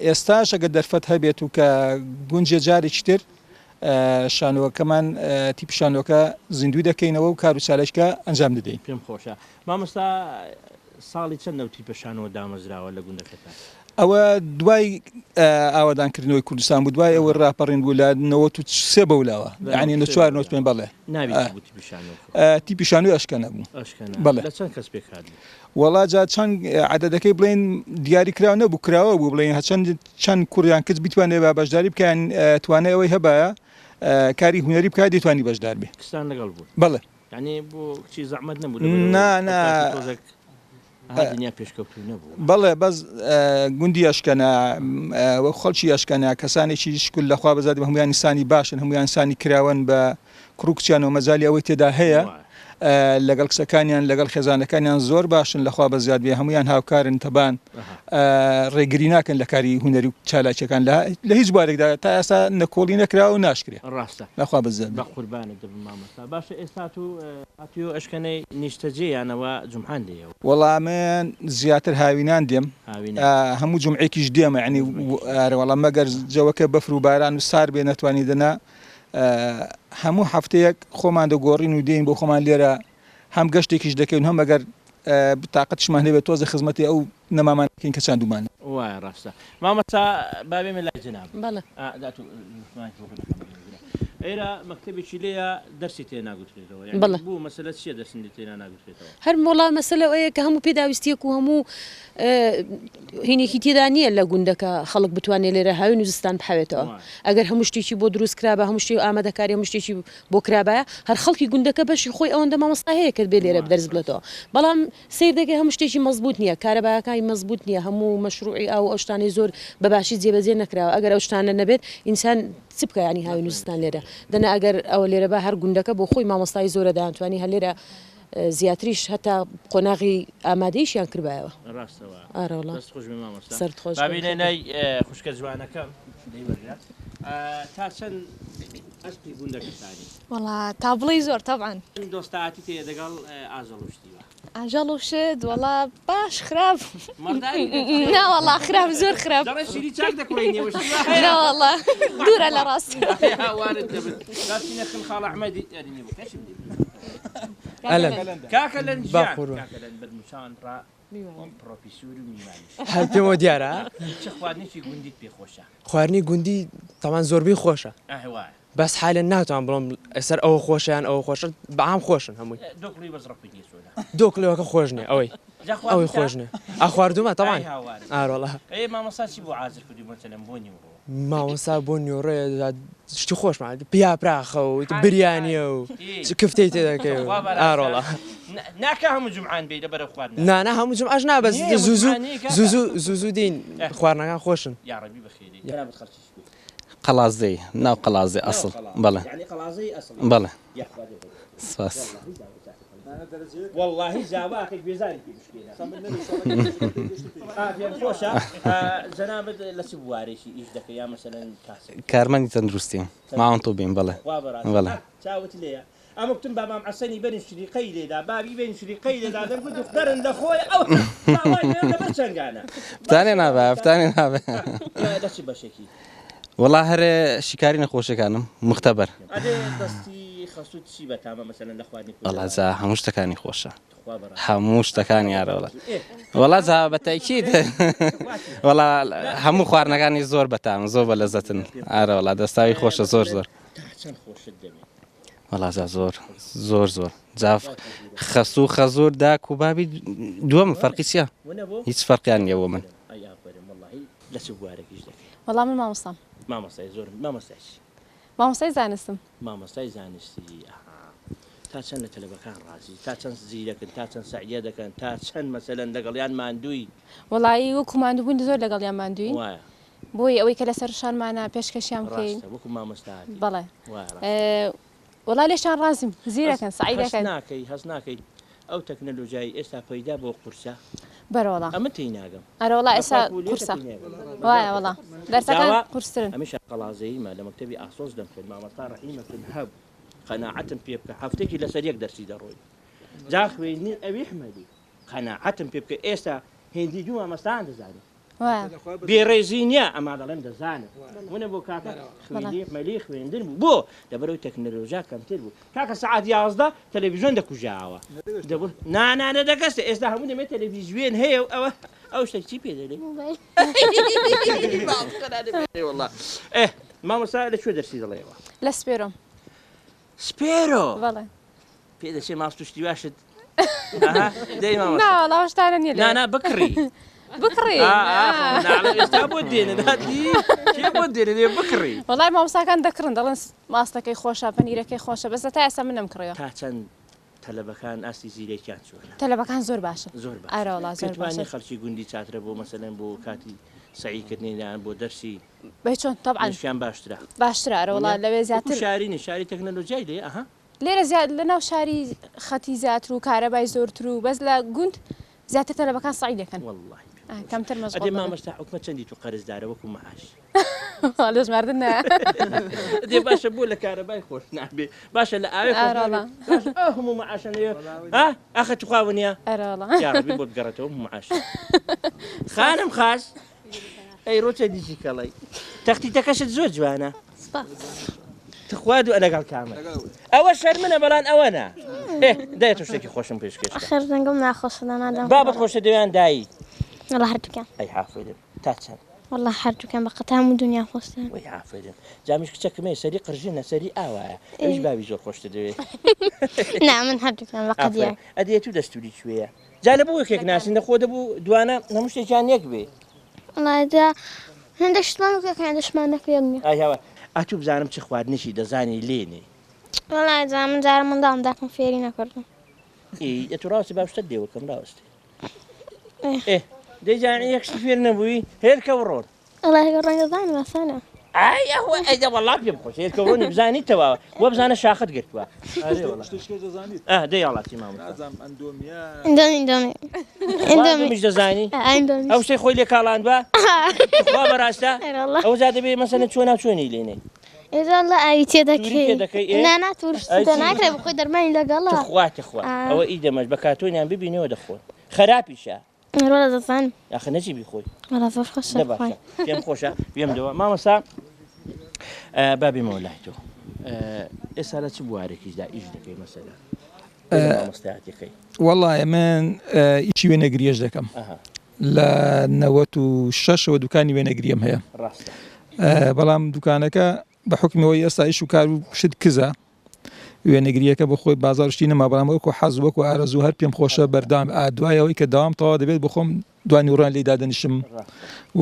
ئێستاش ئەگەر دەرفەت هەبێت و کە گونجێ جارێکی تر شانۆکەمان تیپی شانۆکە زیندوو دەکەینەوە و کار و چالاکیکە ئەنجام دەدەین. پێم خۆشە مامۆستا ساڵی چەند ئەو تیپە شانۆ دامەزراوە لە گوندەکەتان؟ ئەوە دوای ئاوەدانکردنەوەی کوردستان بوو دوای ئەوە ڕاپەڕین بوو لە 93 بەولاوە یعنی 94 95 بەڵێ ناوی چی بوو تیپی شانۆکە؟ تیپی شانۆی ئەشکەنە بوو. ئەشکەنە بەڵێ. لە چەند کەس پێکهات بوو؟ وەڵا جا چەند عەدەدەکەی بڵێین دیاری کراو نەبوو کراوە بوو بڵێین هەچەند چەند کوڕ یان کچ بتوانێ با بەشداری بکە یان توانای ئەوەی هەبایە کاری هونەری بکات دەیتوانی بەشدار بێ. کچتان لەگەڵ بوون؟ بەڵێ. یانی بۆ کچی زەحمەت نەبوو لەبەر ئەوەی نا نا. ئەو کاتی تۆزێک ئەها دنیا پێشکەوتوو نەبوو. بەڵێ بەس گوندی ئەشکەنە وەک خەڵکی ئەشکەنە کەسانێکی شکر لە خوا بەزیاد هەموویان ئینسانی باشن هەموویان ئینسانی کراوەن بە کوڕ و کچیانەوە مەجالی ئەوەی تێدا هەیە لەگەڵ کچەکانیان لەگەڵ خێزانەکانیان زۆر باشن لەخوا بەزیاد بێ هەمویان هاوکارن تەبان ڕێگری ناکەن لە کاری هونەری و چالاکیەکان لە هیچ بوارێکدا تا ئێستا نەکۆڵی نەکراوە و ناشکرێ ڕاستە لەخوا بەزیاد بە قوربانت دەبم مامۆستا باشە ئێستا تو هاتووی ئەشکەنەی نیشتەجێ یانەوە جومعان دێیەوە؟ وەڵا من زیاتر هاوینان دێم هەموو جومعێکیش دێمە یعنی ئارە وەڵا مەگەر جەوەکە بەفر و باران و سار بێ نەتوانی دەنا هەموو هەفتەیەک خۆمان دەگۆڕین و دێین بۆ خۆمان لێرە هەم گەشتێکیش دەکەین هەم ئەگەر تاقەتیشمان هەبێت تۆزێ خزمەتی ئەو نەمامان دەکەین کە چاندوومانە. وایە ڕاستە مامۆستا با بێمە لای جەنابت. بەڵێ. ئا دا تۆ مایکرۆفۆنەکەم بگرە. ئێرە مەکتەبێکی لێیە دەرسی تێ ناگوترێتەوە یانی بەڵێ. بۆ مەسەلە چییە دەرسی تێ ناگوترێتەوە؟ هەر وەڵا مەسەلە ئەوەیە کە هەموو پێداویستییەک و هەموو هینێکی تێدا نییە لە گوندەکە خەڵک بتوانێت لێرە هاوین و زستان بحەوێتەوە ئەگەر هەموو شتێکی بۆ دروست کرابا هەموو شتێ ئامادەکاری هەموو شتێکی بۆ کرابایە هەر خەڵکی گوندەکە بەشی خۆی ئەوەندە مامۆستا هەیە کە بێ لێرە دەرس بڵێتەوە بەڵام سەیر دەکەی هەموو شتێکی مەزبوت نییە کارەباکانی مەزبوت نییە هەموو مەشروعی ئاو و ئەو شتانەی زۆر بە باشی جێبەجێ نەکراوە ئەگەر ئەو شتانە نەبێت ئینسان چ بکا یانی هاوین و زستان لێرە. دەنا ئەگەر ئەوە لێرە با هەر گوندەکە بۆ خۆی مامۆستای زۆرە دەیانتوانی هەر لێرە زیاتریش هەتا قۆناغی ئامادەیشیان کردبایەوە. ڕاستە وایە. ئارە وەڵا. دەست خۆش بێ مامۆستا. سەرت خۆش با بێ. بێینە لای خوشکە جوانەکەم دەی وەرگرە. تا چەند ئەسپی گوندەکەتانی؟ وەڵا تا بڵێی زۆر تەبعەن. چەند دۆستایەتیت هەیە دەگەڵ ئاژەڵ و شتی وا؟ ئاژەڵ و شت وەڵا باش خراپ. مەڕداری نا وەڵا خراپ زۆر خراپ. دەڵێ شیری چاک دەکڕینەوە شتی وا هەیە؟ نا وەڵا دوورە لە ڕاستی. هاوارت دەبن. با بچینە خن خاڵ ئەحمەدی ئەرێ نیە کەشم لێ ئەلەن. کاکە لەن با گیان قوربان. کاکە لەن بەدموچان ڕا پڕۆفیسۆر و میوانیش. هەر پێمەوە دیارە. چ خواردنێکی گوندیت پێ خۆشە؟ خواردنی گوندی تەبعەن زۆربەی خۆشە. ئه وایە. بەس حالێن ناتوانم بڵێم لەسەر ئەوە خۆشە یان ئەوە خۆشە بە عام خۆشن هەمووی. دۆکڵی بەس ڕەقی نیە چۆنە؟ دۆکڵێوەکە خۆش نیە ئەوەی جا ئەوەی خواردووتە؟ خۆش نیە. ئا خواردوومە تەبعەن. ئای هاوارت. ئارۆڵا. ئێ مامۆستا چی بۆ عازر کردووی مەسەلەن بۆ نیوڕۆ؟ مامۆستا بۆ نیوەڕۆ شتی خۆشمان پیاپراخە و بریانیە و کفتەی تێ دەکەی و ئارۆڵا. ناکا هەموو جومعان بێی لەبەرە خواردنە. نا نا هەموو جومعەش نا بەس زوو زوو زوو زوو زوو زوو دێین خواردنەکان خۆشن. یاڕەبی بەخێرێی جەنابت خەڵکی چ کوێی؟ قەڵازەی ناو قەڵازێ ئەسڵ بەڵێ بەڵێ سپاس. وەڵاهی زاواکە گوێزانی پێ بشکێنە پێم خۆشە جەنابت لە چ بوارێکی ئیش دەکەی یا مەسەلەن کاسب کارمەندی تەندروستیم ماون طبیم بەڵێ بەڵێ چاوت لێیە ئەمە کوتم با مام عەسەنی بەرن شریقەی لێدا بابی بەین شریقەی لێدا دەم گوت دەرن لە خۆی ئەو زاوای لێ لەبەر چەنگانە بتانێ نابێ بتانێ نابێ لە چ بەشێکی وەڵا هەر شیکاری نەخۆشیەکانم مختبر. ئەدێ دەستی خەسوت چی بەتامە مەسەلەن لە خواردنی وەڵا کوردەواری؟ جا هەموو شتەکانی خۆشە تخوا بەڕاستی. هەموو شتەکانی ئارە وەڵا وەڵا جا بە تەئکید وەڵا هەموو خواردنەکانی زۆر بەتامن زۆر بە لەزەتن ئارە وەڵا دەستاوی خۆشە زۆر زۆر. تا چەند خۆشت دەوێ؟ وەڵا جا زۆر زۆر زۆر جا خەسوو خەزوور داک و بابی دووەم فەرقی چییە؟ هیچ فەرقیان نییە بۆ من. ئەی ئافەرم وەڵاهی لە چ بوارێکیش دەکەی؟ وەڵا من مامۆستام. مامۆستای زۆر مامۆستای چی؟ مامۆستای زانستم. مامۆستای زانستی ئەها تا چەند لە تەلەبەکان ڕازی تا چەند زیرەکن تا چەند سەعیە دەکەن تا چەند مەسەلەن لەگەڵیان ماندووی؟ وەڵایی وەکو ماندووبوون زۆر لەگەڵیان ماندووین وایە. بۆیە ئەوەی کە لەسەر شانمانە پێشکەشیان بکەین. ڕاستە وەکو مامۆستایەتی. بەڵێ. وایە ڕاستە. وەڵا لێشان ڕازیم زیرەکن سەعی هەست دەکەن. ناکەی هەست ناکەی ئەو تەکنەلۆژیای ئێستا پەیدا بۆ قورسە؟ بەرەوەڵا. ئەمن تێی ناگەم. ئەرەوەڵا ئێستا بەخوای پولیەکە قورسە. تێی ناگەم. وایە وەڵا دەرسەکان داوا قورسترن. ئەمیشە قەڵازەییمە لە مەکتەبی ئاسۆس دەمخوێند مامۆستا ڕەحیمەکم هەبوو قەناعەتم پێ بکە هەفتەیەکی لەسەر یەک دەرسی دەڕۆی جا خوێندنی ئەوی حمەدی قەناعەتم پێ بکە ئێستا هێندی دوو مامۆستایان دەزانێ بێڕێزی نییە ئەما دەڵێم دەزانم ونە بۆ کاکە خوێندی مەلی خوێندن بوو بۆ لەبەرەوەی تەکنەلۆژیا کەمتر بوو کاکە سەعات 11 تەلەڤیزیۆن دەکوژاوە دەبوو نا نا نەدەگەستە ئێستا هەموو دەمێ تەلەڤیزیۆن هەیە و ئەوە ئەو شتە چی پێ دەلێ والله ئێ مامۆستا لە کوێ دەرسی دەڵێەوە لە سپێرۆم سپێرۆ بەڵێ پێ دەچێ ماست و شتی واشت ئەها دەی مامۆستا نا وەڵا ئەو شتانە نییە نا نا بکڕی بکڕی ئا ئا خۆ ناڵێ ئێستا بۆت دێنن هەتی کێ بۆت دێنێ دێ بکڕی وەڵای مامۆستاکان دەکڕن دەڵێن ماستەکەی خۆشە پەنیرەکەی خۆشە بەس تا ئێستا من نەمکڕیوە تا چەند تەلەبەکان ئاستی زیرەکیان چۆنە؟ تەلەبەکان زۆر باشن زۆر باشن ئەرە وەڵا زۆر پێت وانیە باشن خەڵکی گوندی چاترە بۆ مەسەلەن بۆ کاتی سەعی کردنیان بۆ دەرسی بەی چۆن تەبعەن مێشکیان باشترە باشترە ئەرە وەڵا وەنیە لەوێ وەکو زیاتر شاری نی شاری تەکنەلۆجیای لێیە ئەها لێرە زیاد لە ناو شاری خەتی زیاتر و کارەبای زۆرتر و بەس لە گوند زیاتر تەلەبەکان سەعی دەکەن وەڵڵاهی پێم خۆشە کەمتر مەشغوڵ ئەدێ دەبن. مامۆستا حکومەت چەندی تو قەرزدارە وەکو مەعاش؟ لە ژماردن نایە. ئەدێ باشە بۆ لە کارەبای خۆش نابێ باشە لە ئاوێ خۆش نابێ ئەرەڵا. باشە ئەو هەموو مەعاشە نەوێ ها ئاخە توخوا ونیە ئەرەڵا. یاڕەبی بۆت گەڕێتەوە هەموو مەعاشە خانم خاس ئەی ڕۆ چەندی چیکەڵەی تەختیتەکەشت زۆر جوانە سپاس. تخوا دوو لەگەڵ کامە ئەوە شەرمنە بەڵام ئەوە نا ئێ دایە تۆ شتێکی خۆشم پێشکێش کە ئەخر دەنگم ناخۆشە دەنادەم بابت خۆشە دەویان دایی وەڵا هەردووکیان ئەی ئافەرم تا چەند وەڵا هەردووکیان بە قەت هەموو دنیا خۆشترن وەی ئافەرم جامیش کچەکم هەیە سەری قرژنە سەری ئاوایە ئەویش باوی زۆر خۆشتر دەوێ نا من هەردووکیان بە قەد ئافەرم یەک ئەدی تو دەستوری کوێیە جا لە بۆ یەکێک ناسین دە خۆ دەبوو دوانە هەموو شتێکیان یەک بێ وەڵا جا هەندێک شتمان وەک یەکە هەندێک شتمان وەک یەک نییە. ئای هاوار ئەتوو بزانم چ خواردنێکی دەزانی لێنێ. وەڵا جا من جارە منداڵم داکم فێری نەکردم. ئی ئەتوو ڕاوەستی با شتت لێ وەکەم ڕاوەستی. ئێ دەی جا یەک شتی فێر نەبووی هێلکە و ڕۆن. وەڵا هێلکە و ڕۆن دەزانم ئاسانە. ئای ئەوە ئەی وەڵا پێم خۆشە ئێرکە ڕۆنی بزانی تەواوە وە بزانە شاخت گرتووە ئەرێ وەڵا شتێکش دەزانیت ئا دەی یاڵاتی مامۆستا نازانم ئەندۆمیا ئەندۆمی ئەندۆمی ئەندۆمی ئەندۆمیش دەزانی ئەندۆمی ئەو شتەی خۆی لێ کاڵاندوە وا بەڕاستە ئەرێ وەڵا ئەو جا دەبێ مەسەلەن چۆنا چۆنی لێنێ ئێجا اللە ئاوی تێ توری دەکەی تێ دەکەی ئێ نا نا تورش ئەی تێ چی ناکرێ بخۆی دەرمانی لەگەڵە تخوا تخوا ئا ئەوە ئی دەمەش بە کاتۆنیان ببینەوە دەخۆن خراپیشە وەڵا دەزانم ئاخر نەچی بیخۆی وەڵا زۆر خۆشە دە باشە پێم خۆشە بێم دەوە مامۆستا با بێمەوە لای تۆ ئێستا لە چ بوارێکیشدا ئیش دەکەی مەسەلە مامۆستایەتەکەی وەڵا من ئیشی وێنەگریەش دەکەم لە 96ەوە دوکانی وێنەگریم هەیە ڕاستە بەڵام دوکانەکە بە حکمەوەی ئێستا ئیش و کار و شت کزە وێنەگرییەکە بۆ خۆی بازاڕ شتی نەما بەڵام وەکو حەز وەکو ئارەزوو هەر پێم خۆشە بەردەوام ئا دوای ئەوەی کە دەوام تەواو دەبێت بۆ خۆم دوا نیوڕان لێی دادەنیشم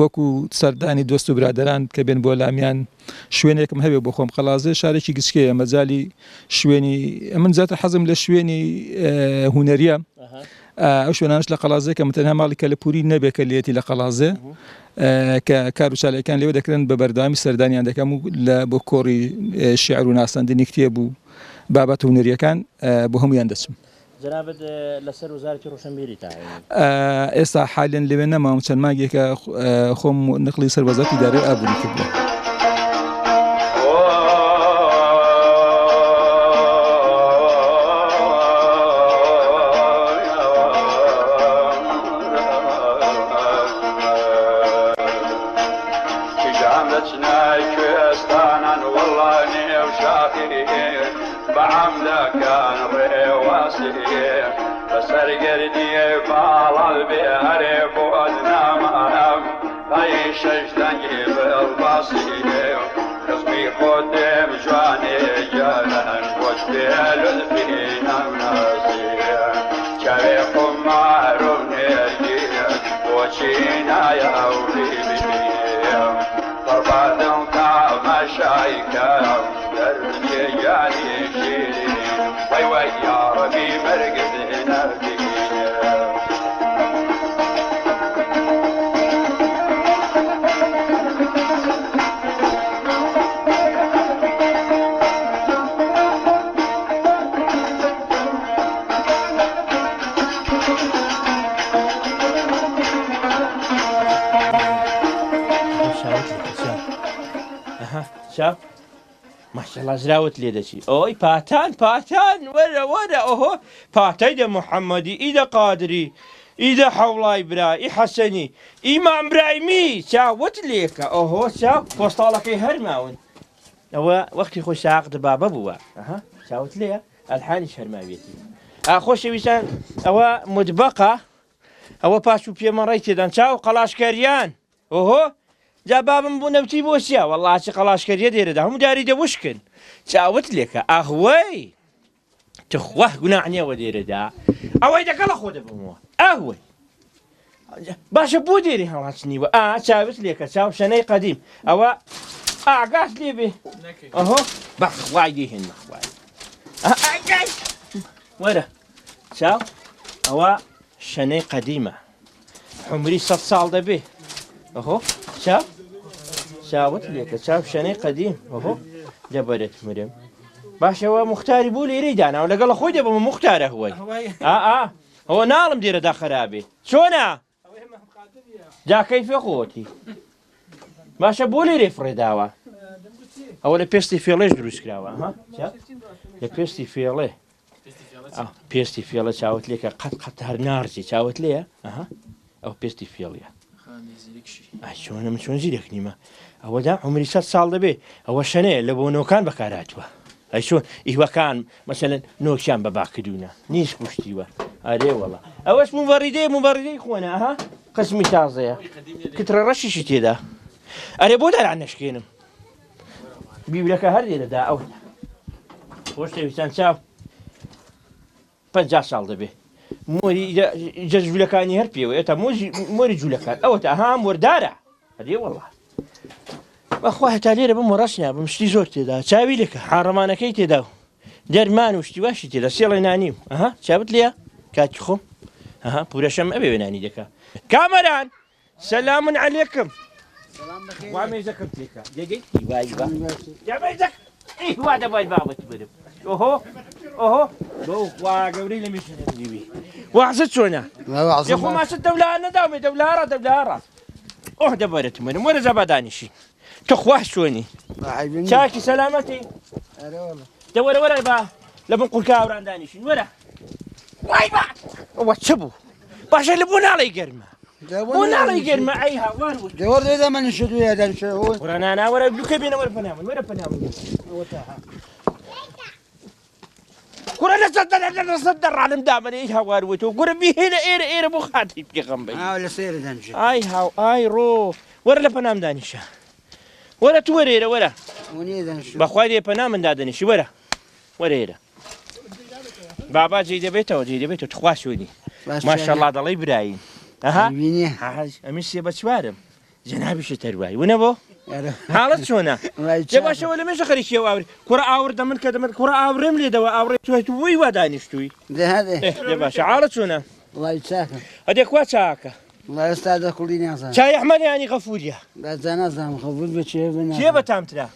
وەکو سەردانی دۆست و برادەران کە بێن بۆ لامیان شوێنێکم هەبێ بۆ خۆم قەڵازێ شارێکی گچکەیە مەجالی شوێنی من زیاتر حەزم لە شوێنی هونەریە ئەو شوێنانش لە قەڵازێ کە من تەنها ماڵی کەلەپوری نەبێ کە لێتی لە قەڵازێ کە کار و چالاکیان لێوە دەکرێن بە بەردەوامی سەردانیان دەکەم و لە بۆ کۆڕی شیعر و ناساندنی کتێب و بابەتە هونەرییەکان بۆ هەموویان دەچم. جەنابت لەسەر وەزارەتی ڕۆشنبیری تاعینی؟ ئێستا حالیەن لەوێ نەماوم چەند مانگێکە خۆم نقلی سەر وەزارەتی دارایی و ئابووری کردووە. چاو ماشەڵا زراوت لێ دەچی ئۆی پاتان پاتان وەرە وەرە ئۆهۆ پاتای دە محەممەدی ئی دە قادری ئی دە حەوڵای برا ئی حەسەنی ئی مام برایمی چاوت لێکە ئۆهۆ چاو پۆستاڵەکەی هەرماون ئەوە وەختی خۆی ساق دبابە بووە ئەها چاوت لێیە ئەلحانیش هەرماویەتی ئا خۆشەویستان ئەوە مدبەقە ئەوە پاش و پێمەڕی تێدان چاو قەڵاشکەریان ئۆهۆ جا بابم بوو نەوتی بۆ چیە وەڵا چ قەڵاشکەریە دێرەدا هەموو داری دە وشکن چاوت لێکە ئاهوەی تخوا گوناح نییە وە دێرەدا ئەوەی دەگەڵە خۆ دەبمەوە ئاهوەی باشە بۆ دێری هەڵاچنیوە ئا چاوت لێکە چاو شەنەی قەدیم ئەوە ئاگاش لێ بێ ئەهۆ بەخوای دێهێن بەخوای وەرە چاو ئەوە شەنەی قەدیمە عومری سە ساڵ دەبێ ئەهۆ چاو چاوت لێکە چاو شەنەی قەدیم ئەهۆ دەبەرێت مرم باشەوە مختاری بوو لێرەی داناوە لەگەڵ خۆی دەبم مختارە هوەی ئا ئەوە ناڵم دێرەدا خەرابێ چۆنە جا کەیفێ خۆتی باشە بۆ لێرەی فڕێداوە ئەوە لە پێستی فێڵێش دروست کراوە لە پێستی فێڵێ پێستی فێڵە چاوت لێکە قەت قەت هەر نارزی چاوت لێیە ئەو پێستی فێڵیە چۆنە من چۆن زیرەک نیمە ئەوەدا عمری سە ساڵ دەبێ ئەوە شەنەیە لە بۆ نۆکان بەکارهاتووە ئەی چۆن ئیوەکان مەسەلەن نۆکیان بە باکردوونە نیش کوشتیوە ئەرێ وەڵا ئەوەش موبەڕیدەیە موبەڕیدەی خۆنە ئەها قسمی تازەیە کترە ڕەشیشی تێدا ئەرێ بۆ داران نەشکێنم بیورەکە هەر لێرەدا ئەو خۆشەویستان چاو 50 ساڵ دەبێ مۆری جەژولەکانی هەر پێوەیە تا مۆری جوولەکان ئەوە تا ها مۆردارە ئەرێ وەڵا بەخوا هەتا لێرە بم ڕەش نابم شتی زۆر تێدا چاوی لێکە حاڕەمانەکەی تێدا و دەرمان و شتی واشی تێدا سێڵێ نانی و ئەها چاوت لێیە کاتی خۆم ئەها پورەشەم ئەبێ وێنانی دەکا کامەران سەلامن عەلێکم. وا مێزەکەم تێکا دێگەی وای با یا مێزەک ئی وا دەبای بابەت برم ئۆهۆ ئۆهۆ بەو خوا گەورەی لە مێژە نەبیوی وەعزت چۆنە یە خۆ ماست دەولا نەداومێ دەولارە دەولارە ئۆه دەبەرت منم وەرە زەبا دانیشی تخوا چۆنی چاکی سەلامەتی دە وەرە وەرە با لە بن قورکاوران دانیشین وەرە وای با ئەوە چ بوو باشە لە بۆ ناڵی گەرمە بۆ ناڵی گەرمە ئەی هاوار بوو دەوەر دێ دەمە نشدوێ دەنشێ وەرە نانا وەرە لوکە بێنە وەرە پەنا من وەرە پەنا من کورە لە سەر لە سەر دەڕانم دامەنێ ئەی هاوار وتۆ کورە بیهێنە ئێرە ئێرە بۆ خاتری پێغەمبەری لە سێرە دەنشێ ئای هاو ئای ڕۆ وەرە لە پەنام دانیشە وەرە تو وەرە ئێرە وەرە بەخوای لێ پەنا من دادەنیشی وەرە وەرە ئێرە بابا جێی دەبێتەوە جێی دەبێتەوە تخوا شوێنی ماشەڵا دەڵێی براین ئەها ئەمی سێ بە چوارم جەنابیشت هەروای ونە بۆ حاڵت چۆنە جە باشەوە لە مێژە خەریکی ئەو ئاوری کوڕە ئاور دەمن کە دەمن کوڕە ئاورێم لێدەوە ئاوڕێ توێت وی وا دانیشتووی دە باشە حاڵت چۆنە وڵی چاکە ئەدێ کوا چاکە وڵای ئێستا دەکوڵی نازانم چای ئەحمەد یانی غەفوریە جا نازانم غەفور بە چێ بە کێ بەتامترە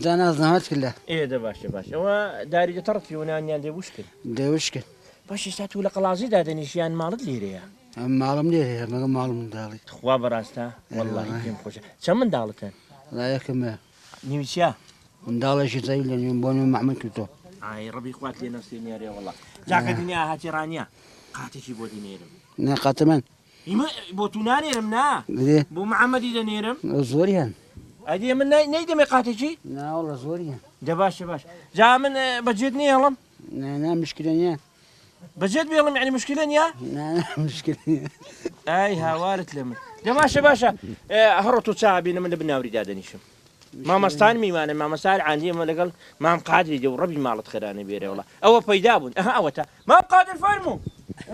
جا نازانم هەچ لە ئێ دە باشە باش ئەوە داری دەتەڕت پێوەنانیان دێ وشکن دێ وشکن باش ئێستا تو لە قەڵازی دادەنیشی یان ماڵت لێرەیە ماڵم لێرەیە مەگە ماڵم منداڵی. تخوا بەڕاستە وەڵاهی پێم خۆشە چەند منداڵت هەن؟ وەڵا یەکم هەیە. نێوی چیە؟ منداڵێکی زەوی لە نێوم بۆ نێو مەحمود کردووە. ئای ڕەبی خوات لێ نەسێنێ ئەرێ وەڵا جاکە دنیا هاتی ڕانیە قاتێکی بۆ دەنێرم. نا قاتە من. ئیمە بۆ تو نانێرم نا بۆ محەممەدی دەنێرم. زۆری هەن. ئەدی من نەیدەمێ قاتێکی؟ نا وەڵا زۆری هەن. دە باشە باش جا من بەجێت نێڵم؟ نا نا مشکلە نییە. بەجێت بێڵم یعنی مشکلە نییە؟ نا نا مشکلە نییە. ئای هاوارت لە من. دە باشە باشە هەڕۆ تۆ چا بینە من لە بناوری دادەنیشم. مامەستان میوانە مامەسار عاندی ئەمە لەگەڵ مام قادری دێ و ڕەبی ماڵت خێرانە بێرێ وڵا ئەوە پەیدا بوون ئەها ئەوەتە مام قادر فەرموو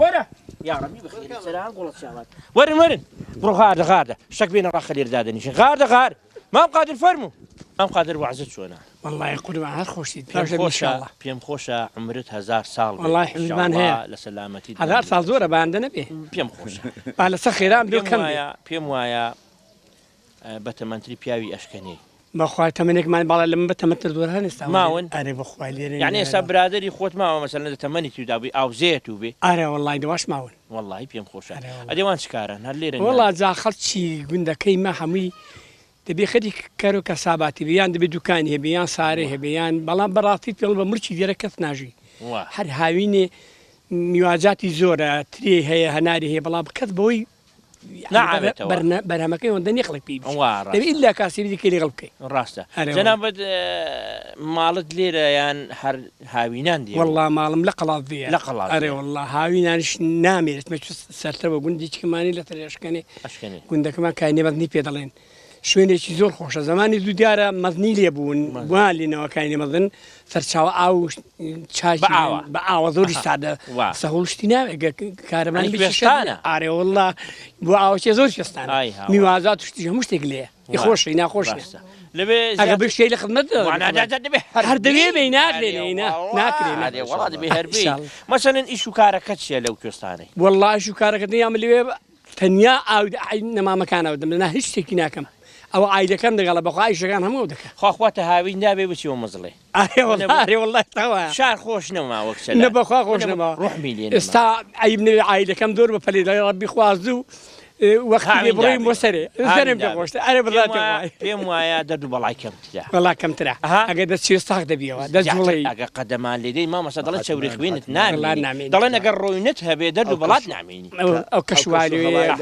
وەرە یا ڕەبی بەخێری سەران گوڵە چاوات وەرن وەرن بڕۆ غاردە غاردە شتەک بێنە ڕا خەلێر دادەنیشن غاردە غار مام قادر فەرموو مام قادر وەعزت چۆنە؟ وەڵای قوربان هەر خۆشیت پێم خۆشە پێم خۆشە عومرت هەزار ساڵ بێت وەڵای حوزمان هەیە لە سەلامەتی هەزار ساڵ زۆرە با ئەندە نەبێ پێم خۆشە با لەسەر خێران بێ کەم بێ پێم وایە بەتەمەنتری پیاوی ئەشکەنەی. بەخوا تەمەنێکمان باڵا لە من بەتەمەنتر زۆر هەن ئێستا ماون ئەرێ بەخوا لێرە یعنی ئێستا برادەری خۆت ماوە مەسەلەن لە تەمەنی تودا بووی ئاوزێت و بێ ئەرێ وەڵای دەواش ماون وەڵی پێم خۆشە ئەدێ وان چ کارن هەر لێرە وەڵا جا خەڵکی گوندەکەی مە هەمووی دەبێ خەریک کەر و کەساباتی بێ یان دەبێ دوکانی هەبێ یان سارەی هەبێ یان بەڵام بەڕاستی پێڵ بە ملکی لێرە کەس ناژی هەر هاوینێ میواجاتی زۆرە ترێی هەیە هەناری هەیە بەڵام کەس بەوەی بەرهەمەکەی ئەوەندە نییە خەڵک پێی بژی دەبێ ئیلا کاسبی دیکەی لەگەڵ بکەی ڕاستە جەنابت ماڵت لێرە یان هەر هاوینان دێ وەڵا ماڵم لە قەڵادزێیە لە قەڵادزێ ئەرێ وەڵا هاوینانیش نامێنێت مە سەرتەوە گوندی چکمانی لە تەرێ ئەشکەنێ ئەشکەنێ گوندەکەمان کاینێ مەزنی پێ دەڵێن شوێنێکی زۆر خۆشە زمانی دوو دیارە مەزنی لێ بوون وان لێنەوە کاینێ مەزن سەرچاوە ئاو چاکی بە ئاوە. بە ئاوە زۆری ئەها. سادە وا. سەهۆڵ شتی ناوێ گە کارەبان یانی بێ شت کوێستانە. ئارێ وەڵا بۆ ئاوەچێ زۆر کوێستانە ئای هاوار. میوازات و شتی هەموو شتێک لێیە ئی وا. خۆشە ئی ناخۆش نیە ڕاستە. لەوێ ئەگە زیاتر بشتێ لە خدمەت وا نا دا دا دەبێ هەر هەر دەبێ بێی. بێی ناکرێ ئەرێ نەی نا وەڵا ناکرێ نا ئەرێ وەڵا دەبێ هەر بێی. ئیشاڵڵا. مەسەلەن ئیش و کارەکەت چیە لەو کوێستانەی؟ وەڵا ئیش و کارەکە تەنیا من لەوێ تەنیا ئاو نەمامەکان ئاو دەم نا هیچ شتێکی ناکەم ئەوە عایلەکەم دەگەڵە بەخوا ئیشەکان هەموو ئەو دەکا. خوا خواتە هاوین دابێ بچیەوە مزڵێ. ئەرێ وەڵا ئەرێ وەڵا تەواوە. شار خۆش نەما وەک چەلان. نە بەخوا خۆش نەما. ڕوحمی لێ نەما. ئێستا عەیب نەبێ عایلەکەم زۆر بە پەلێ دەڵێ ڕەبی خوا زوو وەختی لێ بڕۆین بۆ سەرێ سەرێم پێ خۆشترە ئەرێ بەزاتی خوای. پێم وایە دەرد و بەڵای کەمترە. وەڵا کەمترە ئەگەر دەچێ ساغ دەبیەوە دەجوڵێی. ئەگەر قەدەمان لێ دێی مامۆستا دەڵێ چەوری خوێنت نامێنی دەڵێن ئەگەر ڕۆینت هەبێ دەرد و بەڵات نامێنی. ئەو کەشوهەوایە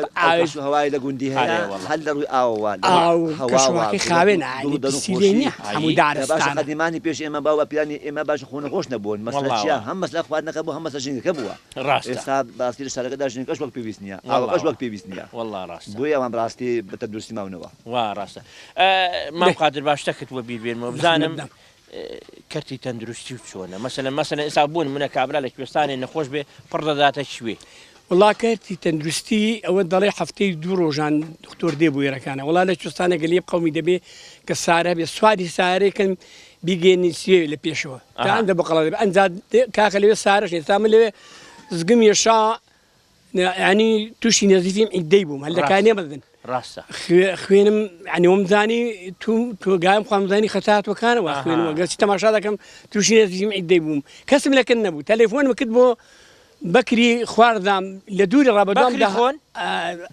هەوای لە گوندی هەیە هەر لە ڕووی ئاوەوە ئاو کەشوهەواکەی خاوێنە یانی پیسی لێ نییە هەموو دارستانە. باشە قەدیمانی پێش ئێمە باو باپیرانی ئێمە باش خۆ نەخۆش نەبوون مەسەلە چییە هەم مەسەلە خواردنەکە بوو هەم مەسەلە ژینگەکە بووە ڕاستە. ئێستا بەڕاستی لە شارەکەدا ژینگەکەش وەک پێویست نییە ئاوەکەش وەک پێویست نییە وەڵا ڕاستە. بۆیە ئەوان بەڕاستی بە تەندروستی ماونەوە. وا ڕاستە مام قادر با شتەکت وەبیر بێنمەوە بزانم کەرتی تەندروستی و چۆنە مەسەلەن مەسەلەن ئێستا بۆ نمونە کابرا لە کوێستانێ نەخۆش بێ پڕ دەداتە کوێ؟ وەڵا کەرتی تەندروستی ئەوە دەڵێ هەفتەی دوو ڕۆژان دکتۆر دێ بۆ ئێرەکانە وەڵا لە کوێستانە گەلیە قومی دەبێ کە سارە بێ سواری سارێکن بیگەێنی سوێ لە پێشەوە تا ئەندە بقڵە دەبێ ئەنجا کاکە لەوێ سارەش نیە تا من لەوێ زگم یەشا یانی تووشی نەزیفیم عیدەی بووم هەر لە کانێ مردن. ڕاستە. خوێنم یعنی وم زانی تو تو گایم خوام زانی خەتاتوەکانەوە خوێنمەوە گەرچی تەماشا دەکەم تووشی نەزیزیم عیدەی بووم کەسم لەکن نەبوو تەلەفۆنم کرد بۆ بەکری خواردام لە دووری ڕا بەدوام بەکری خۆن؟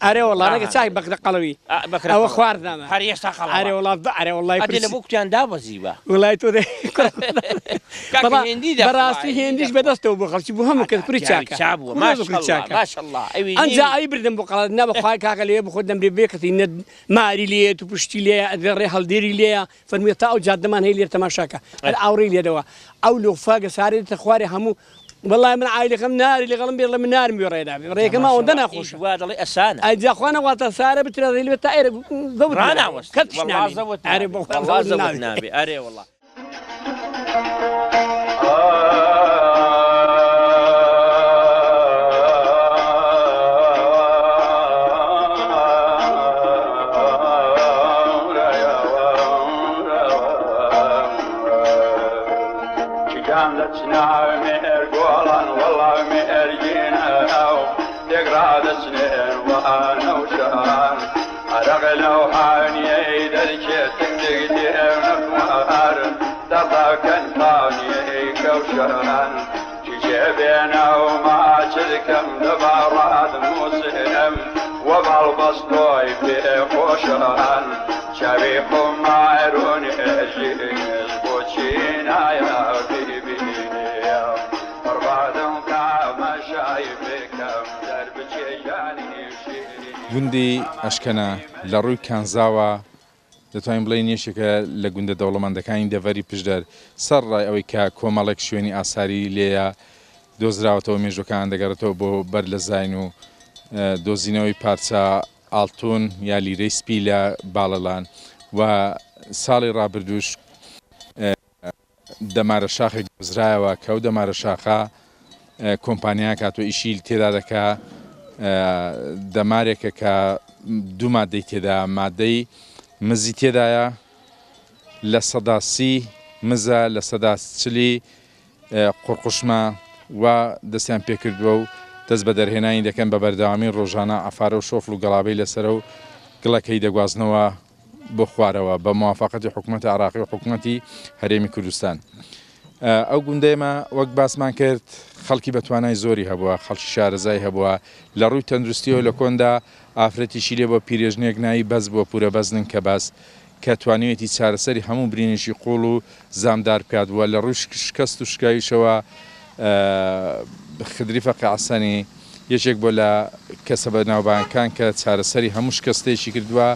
ئەرێ وەڵا ڕەنگە چاک بەکرە قەڵەوی ئەوە خواردامە هەر ئێستا قەڵەوە ئەرێ وەڵا ئەرێ وەڵای ئەدێ لە بۆ کوتیان دابەزیوە وەڵای تۆ دە کاکە هێندی دەخوا بەڕاستی هێندیش بەدەستەوە بۆ خەڵکی بۆ هەموو کەس کوری چاکە چابووە ماشەڵڵا ماشەڵڵا ئەوی ئەنجا ئەوی بردم بۆ قەڵات نا بەخوای کاکە لێ بخۆ دەمرێ بێ کەسی نە ماری لێیە تو پشتی لێیە ئەدێ ڕێ هەڵدێری لێیە فەرمووی تا ئەو جادەمان هەیە لێرە تەماشاکە هەر ئاوڕی لێدەوە ئەو لۆفە گەسارێ دێتە خوارێ هەموو وەڵای من عایلەکەم ناری لەگەڵم بێ من نارم بێ ڕێدا بێ ڕێکەم ئەوەندە ناخۆشە وا دەڵێ ئەسانە ئەی جا خوا نەخواتە سارە بترازێ لێ تا ئێرە زەوت ڕاناوەست کەس وەڵا زەوت ئەرێ نابێ وەڵا زەوت نابێ ئەرێ وەڵا. چاوی خمارون ئەژیز بۆچی نایە بیبینێ قڕبادم تامەشای بکەم دەربچێ ژانی شیرین. گوندی ئەشکەنە لە ڕووی کانزاوە دەتوانین بڵێین یەکێکە لە گوندە دەوڵەمەندەکانی دەڤەری پشدەر، سەرەڕای ئەوەی کە کۆمەڵێک شوێنی ئاساری لێیە دۆزراوەتەوە مێژووەکان دەگەڕێتەوە بۆ بەر لە زاین و دۆزینەوەی پارچە ئاڵتون یا لیرەی سپی لە باڵەلان و ساڵی ڕابردووش دەمارە شاخێک دۆزرایەوە کە ئەو دەمارە شاخە کۆمپانیایەک هاتووە ئیشی تێدا دەکا دەمارێکە کە دوو مادەی تێدا مادەی مزی تێدایە 30% مزە 40% قوڕقوشمە و دەستیان پێکردووە و دەست بە دەرهێنانی دەکەن بە بەردەوامی ڕۆژانە عەفارە و شۆفڵ و گەڵابەی لەسەرە و گڵەکەی دەگوازنەوە بۆ خوارەوە بە موافەقەتی حکومەتی عراقی و حکومەتی هەرێمی کوردستان. ئەو گوندەیەمە وەک باسمان کرد خەڵکی بە توانای زۆری هەبووە، خەڵکی شارەزای هەبووە، لە ڕووی تەندروستیەوە لە کۆندا ئافرەتیشی لێ بووە پیرێژنێک ناوی بەس بووە پورە بەزنن کە بەس کە توانیویەتی چارەسەری هەموو برینێکی قوڵ و زامدار بکات و لە ڕووی شکەست و شکاویشەوە خدری فەقێ حەسەنی یەکێک بووە لە کەسە بەناوبانگەکان کە چارەسەری هەموو شکەستێکی کردووە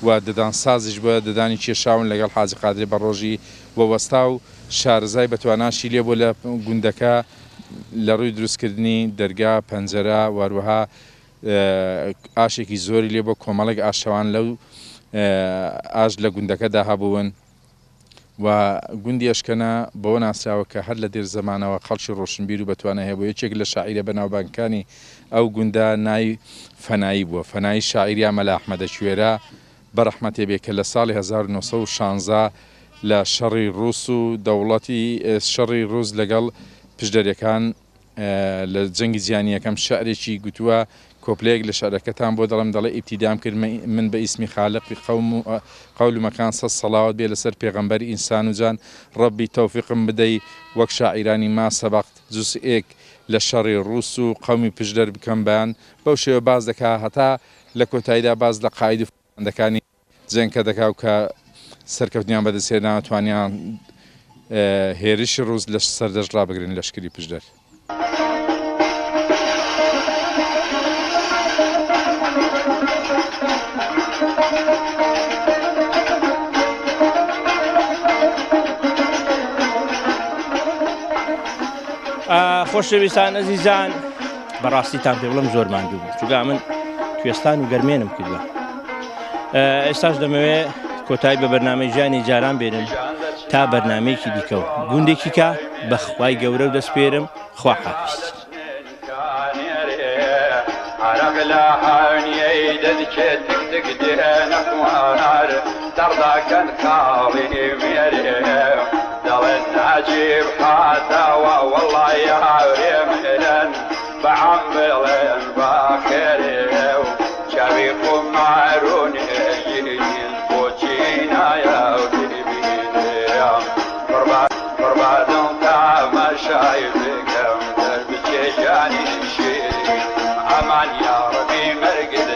و ددانسازیش بووە، ددانی کێشاون لەگەڵ حاجی قادری بەڕۆژی و وەستا و شارەزای بەتواناشی لێ بووە لە گوندەکە لە ڕووی دروستکردنی دەرگا، پەنجەرە و هەروەها ئاشێکی زۆری لێ بووە، کۆمەڵێک ئاشەوان لەو ئاش لە گوندەکەدا هەبوون و گوندی ئەشکەنە بەوە ناسراوە کە هەر لە دێر زەمانەوە خەڵکی ڕۆشنبیر و بەتوانای هەبووە، یەکێک لە شاعیرە بەناوبانگەکانی ئەو گوندە ناوی فەنایی بووە، فەنایی شاعیر یا مەلا ئەحمەدە کوێرە بەڕەحمەتێ بێ کە لە ساڵی 1916 لە شەڕی ڕووس و دەوڵەتی شەڕی ڕووس لەگەڵ پشدەریەکان لە جەنگی جیهانی یەکەم شعرێکی گوتووە، کۆپلەیەک لە شعرەکەتان بۆ دەڵێم، دەڵێ ئیبتیدام کرد من بە ئیسمی خالقی قەوم و قەول و مەکان سەد سەڵاوات بێ لەسەر پێغەمبەر ئینسان و جان ڕەبی تەوفیقم بدەی وەک شاعیرانی ما سەبەقت جوزئێک لە شەڕی ڕووس و قەومی پشدەر بکەم بەیان بەو شێوە باس دەکا هەتا لە کۆتاییدا باس لە قائید و فەرماندەکانی جەنگکە دەکا و کە سەرکەوتنیان بەدەست هێنا توانیان هێرشی ڕووس لە سەردەشت ڕابگرن لەشکری پشدەر. خۆشەویستان ئەزیزان بەڕاستیتان پێ بڵم زۆر ماندوو بوو چونکە من کوێستان و گەرمێنم کردووە ئێستاش دەمەوێ کۆتایی بە بەرنامەی ژیانی جاران بێنم تا بەرنمەیەکی دیکە و گوندێکی کە بەخوای گەورە و دەسپێرم خوا حافیز. عرق لە هانیەی دەدکێ تک تک دێنە خوار دەڕداکەن خاڵی مێرێ دەڵێن ناجیب هاتەوە وەڵای هاورێ مرن بە عەم بڵێن بەخێرێ و چاوی خومارونێ. پڕبادڵ تامەشای بکەم دەربچێ گیانی شیرینم ئەمان یاڕەبی مەرگت.